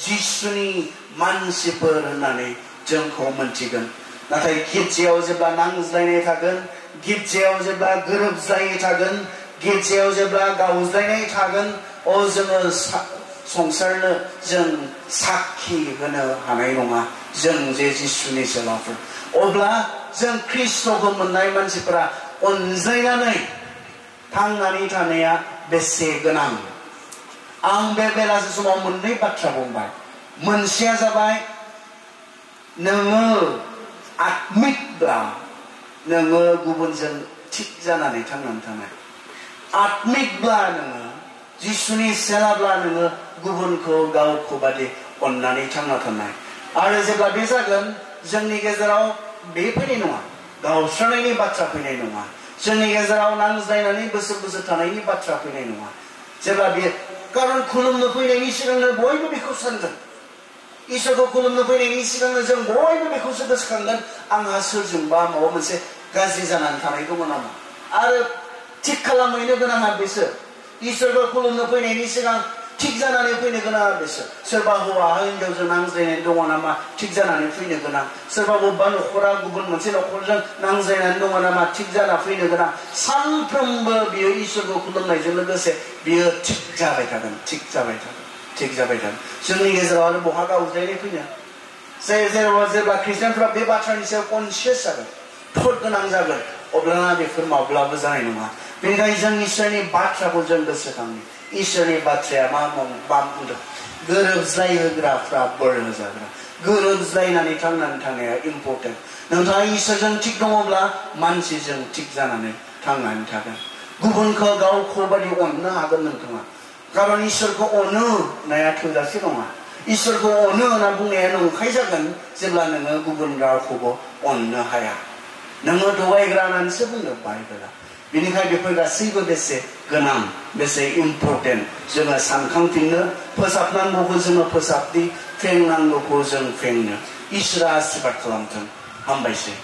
जिसुनि मानसिफोर होननानै जोंखौ मोनथिगोन। नाथाय गिर्जायाव जेब्ला नांज्लायनाय थागोन, गिर्जायाव जेब्ला गोरोबज्लायै थागोन, गिर्जायाव जेब्ला गावज्लायनाय थागोन, जोङो संसारनो जों साखि होनो हानाय नङा। जों जे जिसुनि सेलाफोर अब्ला जों ख्रिस्ट'खौ मोननाय मानसिफोरा अनज्लायनानै थांनानै थानाया बेसे गोनां आं बे बेलासे समाव मोननै बाथ्रा बुंबाय मोनसेया जाबाय नोङो आत्मिकब्ला नोङो गुबुनजों थिग जानानै थांनानै थानाय आत्मिकब्ला नोङो जिसुनि सेलाब्ला नोङो गुबुनखौ गावखौ बादि अननानै थांना थानाय आरो जेब्ला बे जागोन जोंनि गेजेराव बे फैनाय नङा गावस्रानायनि बाथ्रा फैनाय नङा जोंनि गेजेराव नांज्लायनानै बोसोर बोसोर थानायनि बाथ्रा फैनाय नङा जेब्ला बे कारन खुलुमनो फैनायनि सिगांनो बयबो बेखौ सानगोन इसोरखौ खुलुमनो फैनायनि सिगांनो जों बयबो बेखौसो गोसोखांगोन आंहा सोरजोंबा माबा मोनसे गाज्रि जानानै थानाय दङ नामा आरो थिग खालामहैनो गोनाङा बिसोर इसोरखौ खुलुमनो फैनायनि सिगां थिग जानानै फैनो गोनाङा बिसोर सोरबा हौवा हिनजावजों नांज्लायनाय दङ नामा थिग जानानै फैनो गोनां सोरबा बबेबा न'खरा गुबुन मोनसे न'खरजों नांज्लायनानै दङ नामा थिग जाना फैनो गोनां सानफ्रोमबो बियो इसोरखौ खुलुमनायजों लोगोसे बियो थिग जाबाय थागोन थिग जाबाय थागोन थिग जाबाय थागोन जोंनि गेजेराव आरो बहा गावज्लायनाय फैनो जेब्ला ख्रिस्टियानफ्रा बे बाथ्रानि सायाव कनसियास जागोन थौट गोनां जागोन अब्लाना बेफोर माब्लाबो जानाय नङा बेनिखायनो जों इसोरनि बाथ्राखौ जों गोसोखाङो इसोरनि बाथ्राया मा बुंदों गोरोबज्लायहोग्राफ्रा बोर होजाग्रा गोरोबज्लायनानै थांनानै थानाया इम्परटेन्ट नोंथाङा इसोरजों थिग दङब्ला मानसिजों थिग जानानै थांनानै थागोन गुबुनखौ गावखौ बादि अननो हागोन नोंथाङा कारन इसोरखौ अनो होननाया थोजासे नङा इसोरखौ अनो होनना बुंनाया नंखाय जागोन जेब्ला नोङो गुबुन रावखौबो अननो हाया नोङो थगायग्रा होननानैसो बुंदों बाइबेला बेनिखायनो बेफोर गासैबो बेसे गोनां बेसे इम्परटेन्ट जोङो सानखांफिननो फोसाबनांगौखौ जोङो फोसाबदि फेंनांगौखौ जों फेंनो इसोरा आशीर्बाद खालामथों हामबायसै